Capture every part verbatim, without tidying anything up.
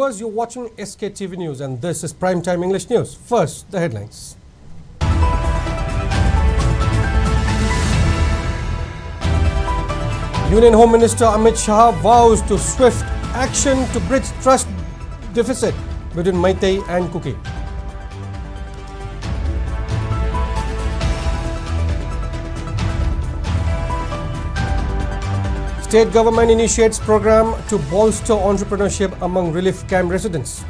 You're watching S K T V News and this is Prime Time English News. First, the headlines. Union Home Minister Amit Shah vows to swift action to bridge trust deficit between Meitei and Kuki. State government initiates program to bolster entrepreneurship among relief camp residents.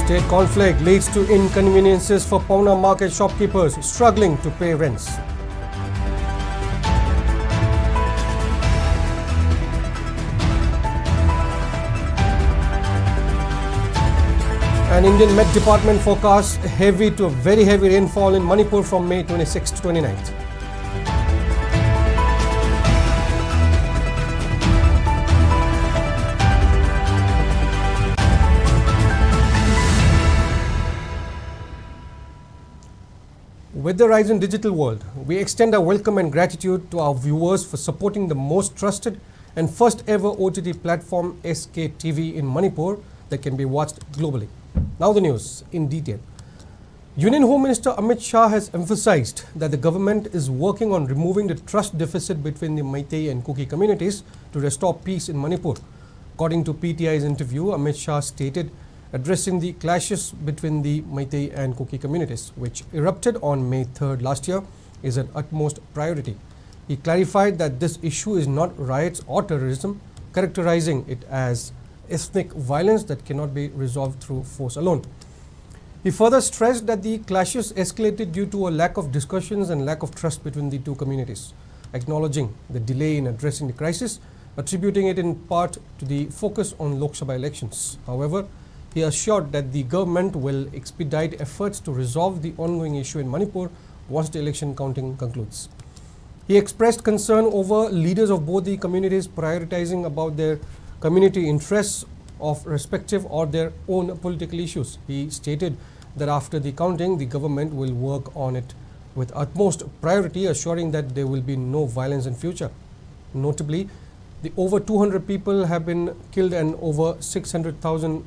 State conflict leads to inconveniences for Paona market shopkeepers struggling to pay rents. An Indian Met Department forecasts heavy to very heavy rainfall in Manipur from May twenty-sixth to twenty-ninth. With the rise in digital world, we extend our welcome and gratitude to our viewers for supporting the most trusted and first ever O T T platform, S K T V, in Manipur that can be watched globally. Now the news in detail. Union Home Minister Amit Shah has emphasized that the government is working on removing the trust deficit between the Meitei and Kuki communities to restore peace in Manipur. According to P T I's interview, Amit Shah stated addressing the clashes between the Meitei and Kuki communities, which erupted on May third last year, is an utmost priority. He clarified that this issue is not riots or terrorism, characterizing it as ethnic violence that cannot be resolved through force alone. He further stressed that the clashes escalated due to a lack of discussions and lack of trust between the two communities, acknowledging the delay in addressing the crisis, attributing it in part to the focus on Lok Sabha elections. However, he assured that the government will expedite efforts to resolve the ongoing issue in Manipur once the election counting concludes. He expressed concern over leaders of both the communities prioritizing about their community interests of respective or their own political issues. He stated that after the counting, the government will work on it with utmost priority, assuring that there will be no violence in future. Notably, the over two hundred people have been killed and over six hundred thousand,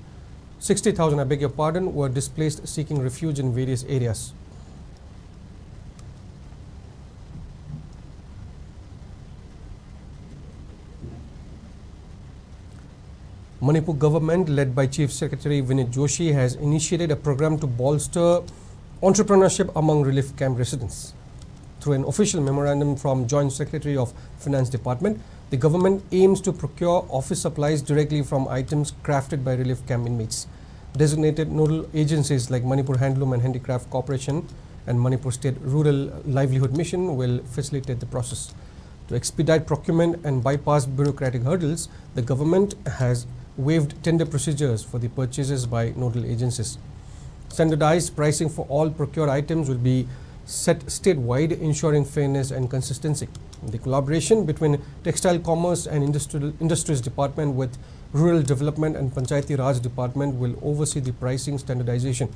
sixty thousand, I beg your pardon, were displaced seeking refuge in various areas. Manipur government, led by Chief Secretary Vinit Joshi, has initiated a program to bolster entrepreneurship among relief camp residents. Through an official memorandum from Joint Secretary of Finance Department, the government aims to procure office supplies directly from items crafted by relief camp inmates. Designated nodal agencies like Manipur Handloom and Handicraft Corporation and Manipur State Rural Livelihood Mission will facilitate the process. To expedite procurement and bypass bureaucratic hurdles, the government has waived tender procedures for the purchases by nodal agencies. Standardized pricing for all procured items will be set statewide, ensuring fairness and consistency. The collaboration between Textile Commerce and Industrial, Industries Department with Rural Development and Panchayati Raj Department will oversee the pricing standardization.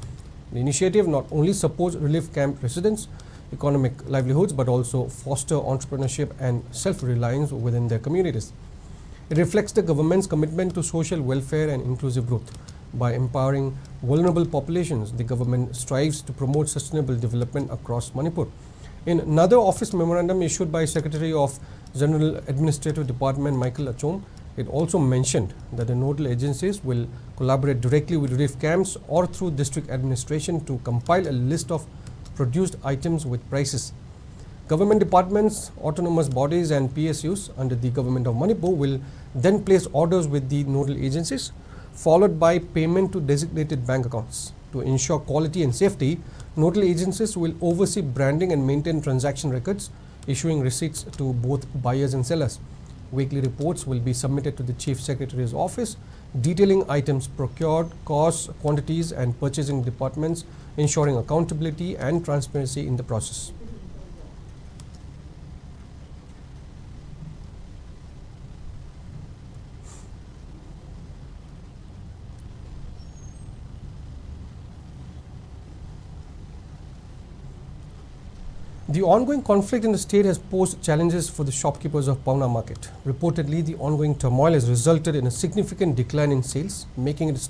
The initiative not only supports relief camp residents' economic livelihoods but also foster entrepreneurship and self-reliance within their communities. It reflects the government's commitment to social welfare and inclusive growth. By empowering vulnerable populations, the government strives to promote sustainable development across Manipur. In another office memorandum issued by Secretary of General Administrative Department Michael Lachom, it also mentioned that the nodal agencies will collaborate directly with relief camps or through district administration to compile a list of produced items with prices. Government departments, autonomous bodies, and P S Us under the Government of Manipur will then place orders with the nodal agencies, followed by payment to designated bank accounts. To ensure quality and safety, nodal agencies will oversee branding and maintain transaction records, issuing receipts to both buyers and sellers. Weekly reports will be submitted to the Chief Secretary's office, detailing items procured, costs, quantities, and purchasing departments, ensuring accountability and transparency in the process. The ongoing conflict in the state has posed challenges for the shopkeepers of Paona Market. Reportedly, the ongoing turmoil has resulted in a significant decline in sales, making it s-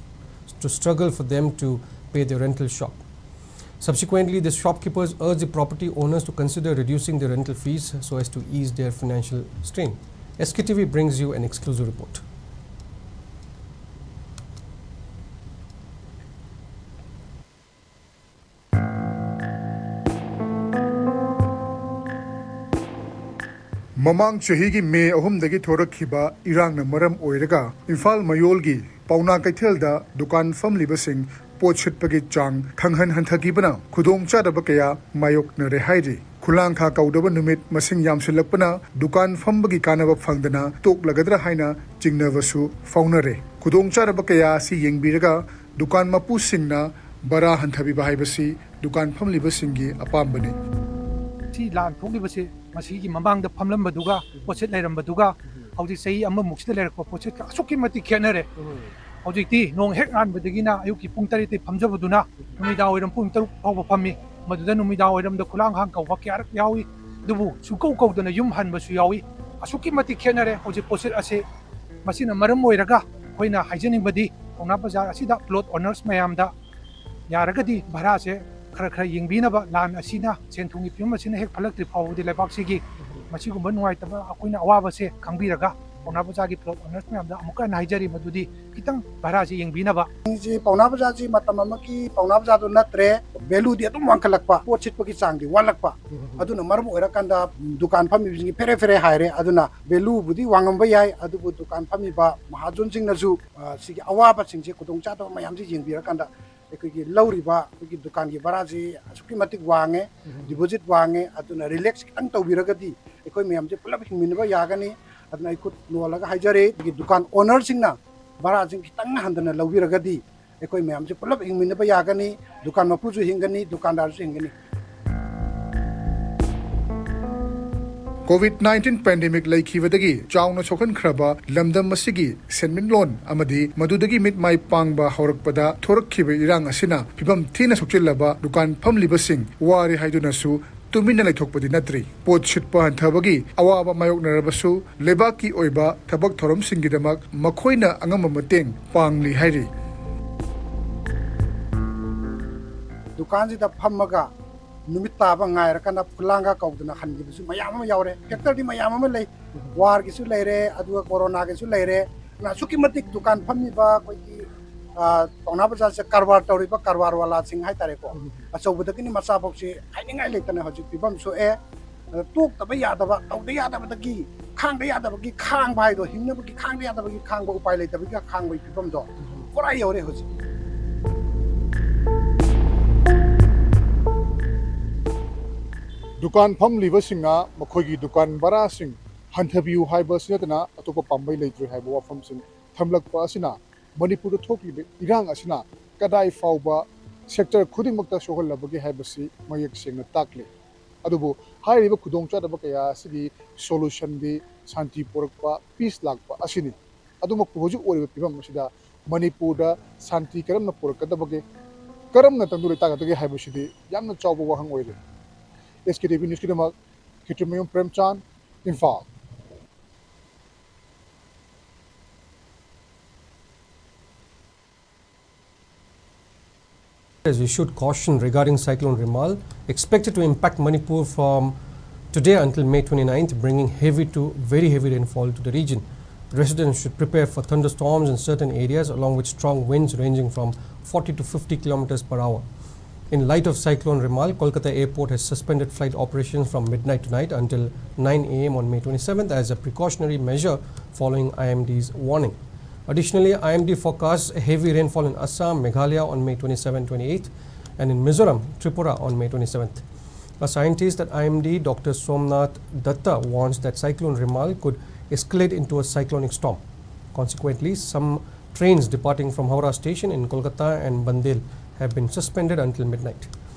to struggle for them to pay their rental shop. Subsequently, the shopkeepers urge the property owners to consider reducing their rental fees so as to ease their financial strain. S K T V brings you an exclusive report. ꯃꯃꯥꯡ ꯆꯍꯤꯒꯤ ꯃꯦ ꯑꯍꯨꯝꯗꯒꯤ ꯊꯣꯔꯛꯈꯤꯕ ꯏꯔꯥꯡꯅ ꯃꯔꯝ ꯑꯣꯏꯔꯒ ꯏꯝꯐꯥꯜ ꯃꯌꯣꯜꯒꯤ ꯄꯥꯎꯅꯥ ꯀꯩꯊꯦꯜꯗ ꯗꯨꯀꯥꯟ ꯐꯝꯂꯤꯕꯁꯤꯡ ꯄꯣꯠ ꯁꯤꯠꯄꯒꯤ ꯆꯥꯡ ꯈꯪꯍꯟ ꯍꯟꯊꯈꯤꯕꯅ ꯈꯨꯗꯣꯡꯆꯥꯗꯕ ꯀꯌꯥ ꯃꯥꯌꯣꯛꯅꯔꯦ ꯍꯥꯏꯔꯤ꯫ ꯈꯨꯂꯥꯡꯈꯥ ꯀꯧꯗꯕ ꯅꯨꯃꯤꯠ ꯃꯁꯤꯡ ꯌꯥꯝꯁꯤꯜꯂꯛꯄꯅ ꯗꯨꯀꯥꯟ ꯐꯝꯕꯒꯤ ꯀꯥꯟꯅꯕ ꯐꯪꯗꯅ ꯇꯣꯛꯂꯒꯗ꯭ꯔꯥ ꯍꯥꯏꯅ ꯆꯤꯡꯅꯕꯁꯨ ꯐꯥꯎꯅꯔꯦ꯫ ꯈꯨꯗꯣꯡꯆꯥꯗꯕ ꯀꯌꯥ ꯑꯁꯤ ꯌꯦꯡꯕꯤꯔꯒ ꯗꯨꯀꯥꯟ ꯃꯄꯨꯁꯤꯡꯅ ꯚꯔꯥ ꯍꯟꯊꯕꯤꯕ ꯍꯥꯏꯕꯁꯤ ꯗꯨꯀꯥꯟ ꯐꯝꯂꯤꯕꯁꯤꯡꯒꯤ ꯑꯄꯥꯝꯕꯅꯤ꯫ ꯁꯤ ꯂꯥꯟ ꯊꯣꯛꯂꯤꯕꯁꯦ ꯃꯁꯤꯒꯤ ꯃꯃꯥꯡꯗ ꯐꯝꯂꯝꯕꯗꯨꯒ ꯄꯣꯠꯁꯤꯠ ꯂꯩꯔꯝꯕꯗꯨꯒ ꯍꯧꯖꯤꯛ ꯆꯍꯤ ꯑꯃꯃꯨꯛꯁꯤꯗ ꯂꯩꯔꯛꯄ ꯄꯣꯠꯁꯤꯠꯀ ꯑꯁꯨꯛꯀꯤ ꯃꯇꯤꯛ ꯈꯦꯠꯅꯔꯦ꯫ ꯍꯧꯖꯤꯛꯇꯤ ꯅꯣꯡ ꯍꯦꯛ ꯉꯥꯟꯕꯗꯒꯤꯅ ꯑꯌꯨꯛꯀꯤ ꯄꯨꯡ ꯇꯔꯦꯠꯇꯩ ꯐꯝꯖꯕꯗꯨꯅ ꯅꯨꯃꯤꯗꯥꯡ ꯋꯥꯏꯔꯝ ꯄꯨꯡ ꯇꯔꯨꯛ ꯐꯥꯎꯕ ꯐꯝꯃꯤ꯫ ꯃꯗꯨꯗ ꯅꯨꯃꯤꯗꯥꯡ ꯋꯥꯏꯔꯝꯗ ꯈꯨꯂꯥꯡꯈꯥꯡ ꯀꯧꯕ ꯀꯌꯥꯔꯛ ꯌꯥꯎꯏ꯫ ꯑꯗꯨꯕꯨ ꯁꯨꯀꯧ ꯀꯧꯗꯅ ꯌꯨꯝ ꯍꯟꯕꯁꯨ ꯌꯥꯎꯏ꯫ ꯑꯁꯨꯛꯀꯤ ꯃꯇꯤꯛ ꯈꯦꯠꯅꯔꯦ ꯍꯧꯖꯤꯛ ꯄꯣꯠꯁꯤꯠ ꯑꯁꯤ꯫ ꯃꯁꯤꯅ ꯃꯔꯝ ꯑꯣꯏꯔꯒ ꯑꯩꯈꯣꯏꯅ ꯍꯥꯏꯖꯅꯤꯡꯕꯗꯤ ꯄꯥꯎꯅꯥ ꯕꯖꯥꯔ ꯑꯁꯤꯗ plot owners ꯃꯌꯥꯝꯗ ꯌꯥꯔꯒꯗꯤ ꯚꯔꯥꯁꯦ ꯈꯔ ꯈꯔ ꯌꯦꯡꯕꯤꯅꯕ, ꯂꯥꯟ ꯑꯁꯤꯅ, ꯁꯦꯟ ꯊꯨꯝꯒꯤ ꯐꯤꯕꯝ ꯑꯁꯤꯅ ꯍꯦꯛ ꯐꯠꯂꯛꯇ꯭ꯔꯤ ꯐꯥꯎꯕꯗꯤ ꯂꯩꯕꯥꯛꯁꯤꯒꯤ ꯃꯁꯤꯒꯨꯝꯕ ꯅꯨꯡꯉꯥꯏꯇꯕ ꯑꯩꯈꯣꯏꯅ ꯑꯋꯥꯕꯁꯦ ꯈꯪꯕꯤꯔꯒ ꯄꯥꯎꯅꯥ ꯕꯖꯥꯔꯒꯤ plot owners ꯃꯌꯥꯝꯗ ꯑꯃꯨꯛꯀ ꯍꯟꯅ ꯍꯥꯏꯖꯔꯤ, ꯃꯗꯨꯗꯤ ꯈꯤꯇꯪ ꯚꯔꯥꯁꯦ ꯌꯦꯡꯕꯤꯅꯕ꯫ ꯁꯤ ꯄꯥꯎꯅꯥ ꯕꯖꯥꯔꯁꯤ ꯃꯇꯝ ꯑꯃꯒꯤ ꯄꯥꯎꯅꯥ ꯕꯖꯥꯔꯗꯨ ꯅꯠꯇ꯭ꯔꯦ꯫ ꯚꯦꯂꯨꯗꯤ ꯑꯗꯨꯝ ꯋꯥꯡꯈꯠꯂꯛꯄ, ꯄꯣꯠ ꯁꯤꯠꯄꯒꯤ ꯆꯥꯡꯗꯤ ꯋꯥꯠꯂꯛꯄ꯫ ꯑꯗꯨꯅ ꯃꯔꯝ ꯑꯣꯏꯔꯀꯥꯟꯗ ꯗꯨꯀꯥꯟ ꯐꯝꯃꯤꯕꯁꯤꯡꯒꯤ ꯐꯦꯔꯦ ꯐꯦꯔꯦ ꯍꯥꯏꯔꯦ꯫ ꯑꯗꯨꯅ ꯚꯦꯂꯨꯕꯨꯗꯤ ꯋꯥꯡꯉꯝꯕ ꯌꯥꯏ, ꯑꯗꯨꯕꯨ ꯗꯨꯀꯥꯟ ꯐꯝꯃꯤꯕ ꯃꯍꯥꯖꯣꯟꯁꯤꯡꯅꯁꯨ ꯑ, ꯁꯤꯒꯤ ꯑꯋꯥꯕꯁꯤꯡꯁꯦ, ꯈꯨꯗꯣꯡꯆꯥꯗꯕ ꯃꯌꯥꯝꯁꯦ ꯌꯦꯡꯕꯤꯔꯀꯥꯟꯗ ꯑꯩꯈꯣꯏꯒꯤ ꯂꯧꯔꯤꯕ ꯑꯩꯈꯣꯏꯒꯤ ꯗꯨꯀꯥꯟꯒꯤ ꯚꯔꯥꯁꯤ ꯑꯁꯨꯛꯀꯤ ꯃꯇꯤꯛ ꯋꯥꯡꯉꯦ, ꯗꯤꯄꯣꯖꯤꯠ ꯋꯥꯡꯉꯦ꯫ ꯑꯗꯨꯅ ꯔꯤꯂꯦꯛꯁ ꯈꯤꯇꯪ ꯇꯧꯕꯤꯔꯒꯗꯤ ꯑꯩꯈꯣꯏ ꯃꯌꯥꯝꯁꯦ ꯄꯨꯂꯞ ꯍꯤꯡꯃꯤꯟꯅꯕ ꯌꯥꯒꯅꯤ꯫ ꯑꯗꯨꯅ ꯑꯩ ꯈꯨꯠ ꯅꯣꯜꯂꯒ ꯍꯥꯏꯖꯔꯤ, ꯑꯩꯈꯣꯏꯒꯤ ꯗꯨꯀꯥꯟ ꯑꯣꯅꯔꯁꯤꯡꯅ ꯚꯔꯥꯁꯤꯡ ꯈꯤꯇꯪ ꯍꯟꯊꯅ ꯂꯧꯕꯤꯔꯒꯗꯤ ꯑꯩꯈꯣꯏ ꯃꯌꯥꯝꯁꯦ ꯄꯨꯂꯞ ꯍꯤꯡꯃꯤꯟꯅꯕ ꯌꯥꯒꯅꯤ꯫ ꯗꯨꯀꯥꯟ ꯃꯄꯨꯁꯨ ꯍꯤꯡꯒꯅꯤ, ꯗꯨꯀꯥꯟꯗꯥꯔꯁꯨ ꯍꯤꯡꯒꯅꯤ꯫ ꯀꯣꯚꯤꯗ ꯅꯥꯏꯟꯇꯤꯟ ꯄꯦꯟꯗꯦꯃꯤꯛ ꯂꯩꯈꯤꯕꯗꯒꯤ ꯆꯥꯎꯅ ꯁꯣꯛꯍꯟꯈ꯭ꯔꯕ ꯂꯝꯗꯝ ꯑꯁꯤꯒꯤ ꯁꯦꯟꯃꯤꯠꯂꯣꯟ ꯑꯃꯗꯤ ꯃꯗꯨꯗꯒꯤ ꯃꯤꯠ ꯃꯥꯏ ꯄꯥꯡꯕ ꯍꯧꯔꯛꯄꯗ ꯊꯣꯔꯛꯈꯤꯕ ꯏꯔꯥꯡ ꯑꯁꯤꯅ ꯐꯤꯕꯝ ꯊꯤꯅ ꯁꯣꯛꯆꯤꯜꯂꯕ ꯗꯨꯀꯥꯟ ꯐꯝꯂꯤꯕꯁꯤꯡ ꯋꯥꯔꯦ ꯍꯥꯏꯗꯨꯅꯁꯨ ꯇꯨꯃꯤꯟꯅ ꯂꯩꯊꯣꯛꯄꯗꯤ ꯅꯠꯇ꯭ꯔꯤ꯫ ꯄꯣꯠ ꯁꯤꯠꯄ ꯍꯟꯊꯕꯒꯤ ꯑꯋꯥꯕ ꯃꯥꯌꯣꯛꯅꯔꯕꯁꯨ ꯂꯩꯕꯥꯛꯀꯤ ꯑꯣꯏꯕ ꯊꯕꯛ ꯊꯧꯔꯝꯁꯤꯡꯒꯤꯗꯃꯛ ꯃꯈꯣꯏꯅ ꯑꯉꯝꯕ ꯃꯇꯦꯡ ꯄꯥꯡꯂꯤ ꯍꯥꯏꯔꯤ꯫ ꯗꯨꯀꯥꯟꯁꯤꯗ ꯐꯝꯃꯒ ꯅꯨꯃꯤꯠ ꯇꯥꯕ ꯉꯥꯏꯔꯀꯥꯟꯗ ꯈꯨꯂꯥꯡꯒ ꯀꯧꯗꯅ ꯍꯟꯈꯤꯕꯁꯨ ꯃꯌꯥꯝ ꯑꯃ ꯌꯥꯎꯔꯦ꯫ ꯐꯦꯛꯇꯔꯗꯤ ꯃꯌꯥꯝ ꯑꯃ ꯂꯩ, ꯋꯥꯔꯒꯤꯁꯨ ꯂꯩꯔꯦ, ꯑꯗꯨꯒ ꯀꯣꯔꯣꯅꯥꯒꯤꯁꯨ ꯂꯩꯔꯦ꯫ ꯑꯗꯨꯅ ꯑꯁꯨꯛꯀꯤ ꯃꯇꯤꯛ ꯗꯨꯀꯥꯟ ꯐꯝꯃꯤꯕ ꯑꯩꯈꯣꯏꯒꯤ, ꯑ, ꯄꯥꯎꯅꯥ ꯕꯖꯥꯔꯁꯦ ꯀꯔꯕꯥꯔ ꯇꯧꯔꯤꯕ ꯀꯔꯕꯥꯔ ꯋꯥꯂꯥꯁꯤꯡ ꯍꯥꯏꯇꯥꯔꯦꯀꯣ, ꯑꯆꯧꯕꯗꯒꯤꯅꯤ ꯃꯆꯥꯐꯥꯎꯁꯦ ꯍꯥꯏꯅꯤꯡꯉꯥꯏ ꯂꯩꯇꯅ ꯍꯧꯖꯤꯛ ꯐꯤꯕꯝ ꯁꯣꯛꯑꯦ꯫ ꯑꯗ ꯇꯣꯛꯇꯕ ꯌꯥꯗꯕ, ꯇꯧꯗ ꯌꯥꯗꯕꯗꯒꯤ, ꯈꯥꯡꯗ ꯌꯥꯗꯕꯒꯤ ꯈꯥꯡꯕ ꯍꯥꯏꯗꯣ, ꯍꯤꯡꯅꯕꯒꯤ ꯈꯥꯡꯗ ꯌꯥꯗꯕꯒꯤ ꯈꯥꯡꯕ, ꯎꯄꯥꯏ ꯂꯩꯇꯕꯒꯤ ꯈꯥꯡꯕꯒꯤ ꯐꯤꯕꯝꯗꯣ ꯄꯨꯔꯥ ꯌꯧꯔꯦ ꯍꯧꯖꯤꯛ꯫ ꯗꯨꯀꯥꯟ ꯐꯝꯂꯤꯕꯁꯤꯡꯅ ꯃꯈꯣꯏꯒꯤ ꯗꯨꯀꯥꯟ ꯚꯔꯥꯁꯤꯡ ꯍꯟꯊꯕꯤꯌꯨ ꯍꯥꯏꯕ ꯑꯁꯤ ꯅꯠꯇꯅ ꯑꯇꯣꯞꯄ ꯄꯥꯝꯕꯩ ꯂꯩꯇ꯭ꯔꯦ ꯍꯥꯏꯕ ꯋꯥꯐꯝꯁꯤꯡ ꯊꯝꯂꯛꯄ ꯑꯁꯤꯅ ꯃꯅꯤꯄꯨꯔꯗ ꯊꯣꯛꯂꯤꯕ ꯏꯔꯥꯡ ꯑꯁꯤꯅ ꯀꯗꯥꯏ ꯐꯥꯎꯕ ꯁꯦꯛꯇꯔ ꯈꯨꯗꯤꯡꯃꯛꯇ ꯁꯣꯛꯍꯜꯂꯕꯒꯦ ꯍꯥꯏꯕꯁꯤ ꯃꯌꯦꯛ ꯁꯦꯡꯅ ꯇꯥꯛꯂꯤ꯫ ꯑꯗꯨꯕꯨ ꯍꯥꯏꯔꯤꯕ ꯈꯨꯗꯣꯡꯆꯥꯗꯕ ꯀꯌꯥ ꯑꯁꯤꯒꯤ ꯁꯣꯂꯨꯁꯟꯗꯤ ꯁꯥꯟꯇꯤ ꯄꯨꯔꯛꯄ, ꯄꯤꯁ ꯂꯥꯛꯄ ꯑꯁꯤꯅꯤ꯫ ꯑꯗꯨꯃꯛꯄꯨ ꯍꯧꯖꯤꯛ ꯑꯣꯏꯔꯤꯕ ꯐꯤꯕꯝ ꯑꯁꯤꯗ ꯃꯅꯤꯄꯨꯔꯗ ꯁꯥꯟꯇꯤ ꯀꯔꯝꯅ ꯄꯨꯔꯛꯀꯗꯕꯒꯦ, ꯀꯔꯝꯅ ꯇꯪꯗꯨ ꯂꯩꯇꯥꯒꯗꯒꯦ ꯍꯥꯏꯕꯁꯤꯗꯤ ꯌꯥꯝꯅ ꯆꯥꯎꯕ ꯋꯥꯍꯪ ꯑꯣꯏꯔꯦ꯫ ꯑꯦꯁ ꯀꯦ ꯇꯤ ꯚꯤ ꯅ꯭ꯌꯨꯁꯀꯤꯗꯃꯛ Khetrimayum Premchand, Imphal. Has issued caution regarding Cyclone Remal, expected to impact Manipur from today until May twenty-ninth, bringing heavy to very heavy rainfall to the region. Residents should prepare for thunderstorms in certain areas, along with strong winds ranging from forty to fifty kilometers per hour. In light of Cyclone Remal, Kolkata Airport has suspended flight operations from midnight tonight until nine a m on May twenty-seventh as a precautionary measure following I M D's warning. Additionally, I M D forecasts heavy rainfall in Assam, Meghalaya on May twenty-seven, twenty-eight, and in Mizoram, Tripura on May twenty-seventh. A scientist at I M D, Doctor Somnath Datta, warns that Cyclone Remal could escalate into a cyclonic storm. Consequently, some trains departing from Howrah station in Kolkata and Bandel have been suspended until midnight.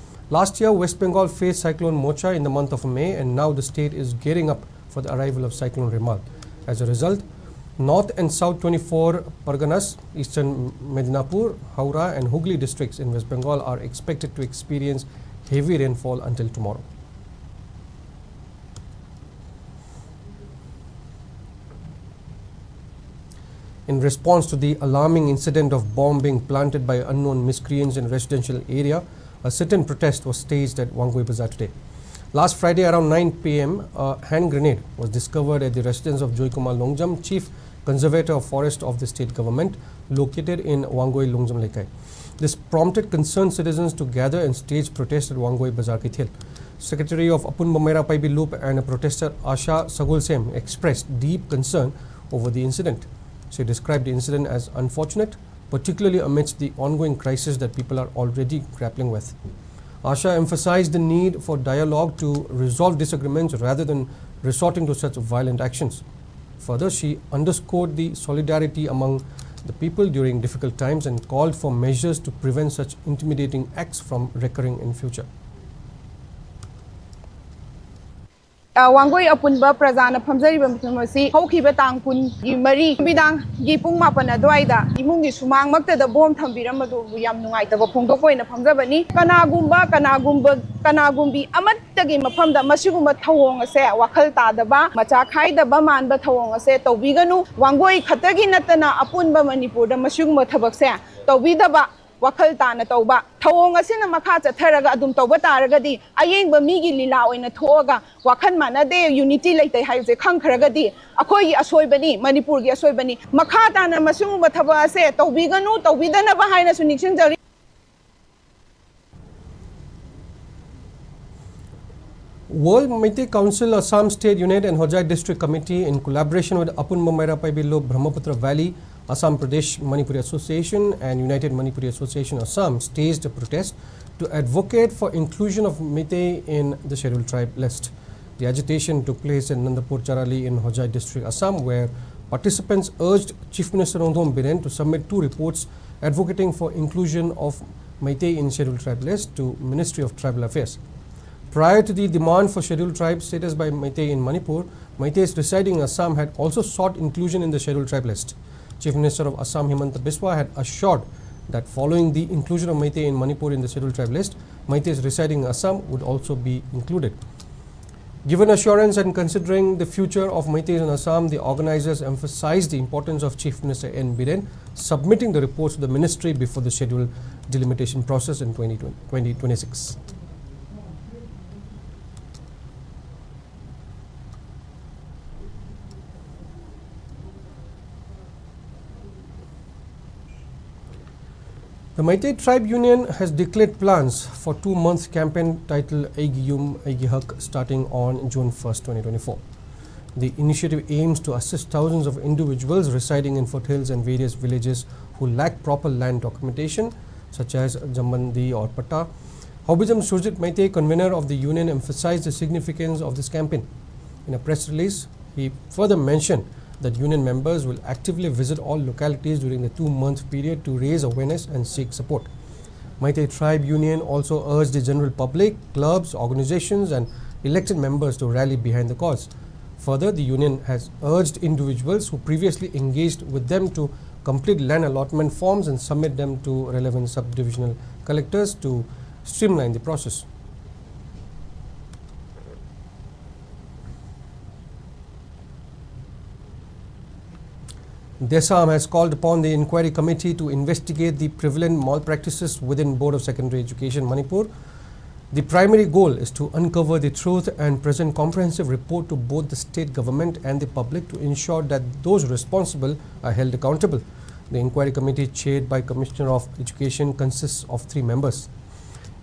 Last year, West Bengal faced Cyclone Mocha in the month of May, and now the state is gearing up for the arrival of Cyclone Remal. As a result, North and South twenty-four Parganas, Eastern Medinapur, Howrah, and Hooghly districts in West Bengal are expected to experience heavy rainfall until tomorrow. In response to the alarming incident of bomb being planted by unknown miscreants in residential area, a sit-in protest was staged at Wangoi Bazaar today. Last Friday around nine p m, a hand grenade was discovered at the residence of Joy Kumar Longjam, Chief Conservator of Forest of the state government, located in Wangoi Longjam Leikai. This prompted concerned citizens to gather and stage protest at Wangoi Bazaar Keithel. Secretary of Apunba Meira Paibi Lup and a protester Asha Sagulsem expressed deep concern over the incident. She described the incident as unfortunate, particularly amidst the ongoing crisis that people are already grappling with. Asha emphasized the need for dialogue to resolve disagreements rather than resorting to such violent actions. Further, she underscored the solidarity among the people during difficult times and called for measures to prevent such intimidating acts from recurring in future. ꯑ, ꯋꯥꯡꯒꯣꯏ ꯑꯄꯨꯟꯕ ꯄ꯭ꯔꯖꯥꯅ ꯐꯝꯖꯔꯤꯕ ꯃꯤꯐꯝ ꯑꯁꯤ ꯍꯧꯈꯤꯕ ꯇꯥꯡ ꯀꯨꯟꯒꯤ ꯃꯔꯤ ꯅꯨꯃꯤꯗꯥꯡꯒꯤ ꯄꯨꯡ ꯃꯥꯄꯟ ꯑꯗꯨꯋꯥꯏꯗ ꯏꯃꯨꯡꯒꯤ ꯁꯨꯃꯥꯡꯃꯛꯇꯗ ꯕꯣꯝ ꯊꯝꯕꯤꯔꯝꯕꯗꯨꯕꯨ ꯌꯥꯝ ꯅꯨꯡꯉꯥꯏꯇꯕ ꯐꯣꯡꯗꯣꯛꯄ ꯑꯣꯏꯅ ꯐꯝꯖꯕꯅꯤ꯫ ꯀꯅꯥꯒꯨꯝꯕ, ꯀꯅꯥꯒꯨꯝꯕ, ꯀꯅꯥꯒꯨꯝꯕꯤ ꯑꯃꯠꯇꯒꯤ ꯃꯐꯝꯗ ꯃꯁꯤꯒꯨꯝꯕ ꯊꯧꯑꯣꯡ ꯑꯁꯦ, ꯋꯥꯈꯜ ꯇꯥꯗꯕ, ꯃꯆꯥ ꯈꯥꯏꯗꯕ ꯃꯥꯟꯕ ꯊꯧꯑꯣꯡ ꯑꯁꯦ ꯇꯧꯕꯤꯒꯅꯨ꯫ ꯋꯥꯡꯒꯣꯏ ꯈꯛꯇꯒꯤ ꯅꯠꯇꯅ ꯑꯄꯨꯟꯕ ꯃꯅꯤꯄꯨꯔꯗ ꯃꯁꯤꯒꯨꯝꯕ ꯊꯕꯛꯁꯦ ꯇꯧꯕꯤꯗꯕ, ꯋꯥꯈꯜ ꯇꯥꯅ ꯇꯧꯕ꯫ ꯊꯧꯑꯣꯡ ꯑꯁꯤꯅ ꯃꯈꯥ ꯆꯠꯊꯔꯒ ꯑꯗꯨꯝ ꯇꯧꯕ ꯇꯥꯔꯒꯗꯤ, ꯑꯌꯦꯡꯕ ꯃꯤꯒꯤ ꯂꯤꯂꯥ ꯑꯣꯏꯅ ꯊꯣꯛꯑꯒ ꯋꯥꯈꯜ ꯃꯥꯟꯅꯗꯦ, unity ꯂꯩꯇꯦ ꯍꯥꯏꯕꯁꯦ ꯈꯪꯈ꯭ꯔꯒꯗꯤ, ꯑꯩꯈꯣꯏꯒꯤ ꯑꯁꯣꯏꯕꯅꯤ, ꯃꯅꯤꯄꯨꯔꯒꯤ ꯑꯁꯣꯏꯕꯅꯤ꯫ ꯃꯈꯥ ꯇꯥꯅ ꯃꯁꯤꯒꯨꯝꯕ ꯊꯕꯛ ꯑꯁꯦ ꯇꯧꯕꯤꯒꯅꯨ, ꯇꯧꯕꯤꯗꯅꯕ ꯍꯥꯏꯅꯁꯨ ꯅꯤꯡꯁꯤꯡꯖꯔꯤ꯫ World Meitei Council, Assam State Unit and Hojai District Committee, in collaboration with Apunba Meira Paibi Lup Brahmaputra Valley, Assam Pradesh Manipuri Association and United Manipuri Association Assam, staged a protest to advocate for inclusion of Meitei in the Scheduled Tribe list. The agitation took place in Nandapur Charali in Hojai District, Assam, where participants urged Chief Minister Rongdom Biren to submit two reports advocating for inclusion of Meitei in Scheduled Tribe list to Ministry of Tribal Affairs. Prior to the demand for Scheduled Tribe status by Meitei in Manipur, Meiteis residing in Assam had also sought inclusion in the Scheduled Tribe list. Chief Minister of Assam Himanta Biswa had assured that following the inclusion of Meitei in Manipur in the Scheduled Tribe list, Meiteis residing in Assam would also be included. Given assurance and considering the future of Meiteis in Assam, the organizers emphasized the importance of Chief Minister N Biren submitting the reports to the ministry before the scheduled delimitation process in twenty twenty, twenty twenty-six. The Meitei Tribe Union has declared plans for two-month campaign titled Aigi Yum Aigi Hak, starting on June first, twenty twenty-four. The initiative aims to assist thousands of individuals residing in foothills and various villages who lack proper land documentation, such as Jambandi or Patta. Hobijam Surjit Meitei, convener of the union, emphasized the significance of this campaign. In a press release, he further mentioned that union members will actively visit all localities during the two-month period to raise awareness and seek support. Meitei Tribe Union also urged the general public, clubs, organizations, and elected members to rally behind the cause. Further, the union has urged individuals who previously engaged with them to complete land allotment forms and submit them to relevant subdivisional collectors to streamline the process. DESAM has called upon the inquiry committee to investigate the prevalent malpractices within Board of Secondary Education Manipur. The primary goal is to uncover the truth and present comprehensive report to both the state government and the public to ensure that those responsible are held accountable. The inquiry committee, chaired by Commissioner of Education, consists of three members.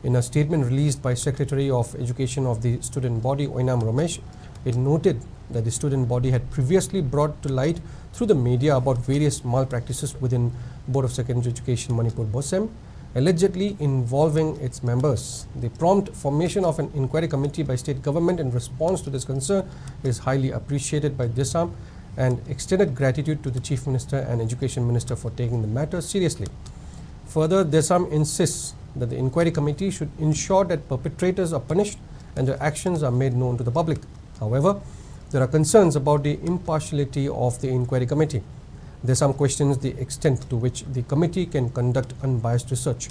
In a statement released by Secretary of Education of the student body, Oinam Ramesh, it noted that the student body had previously brought to light through the media about various malpractices within Board of Secondary Education Manipur, BOSEM, allegedly involving its members. The prompt formation of an inquiry committee by state government in response to this concern is highly appreciated by DESAM and extended gratitude to the Chief Minister and Education Minister for taking the matter seriously. Further, DESAM insists that the inquiry committee should ensure that perpetrators are punished and their actions are made known to the public. However, there are concerns about the impartiality of the inquiry committee. DESAM questions the extent to which the committee can conduct unbiased research.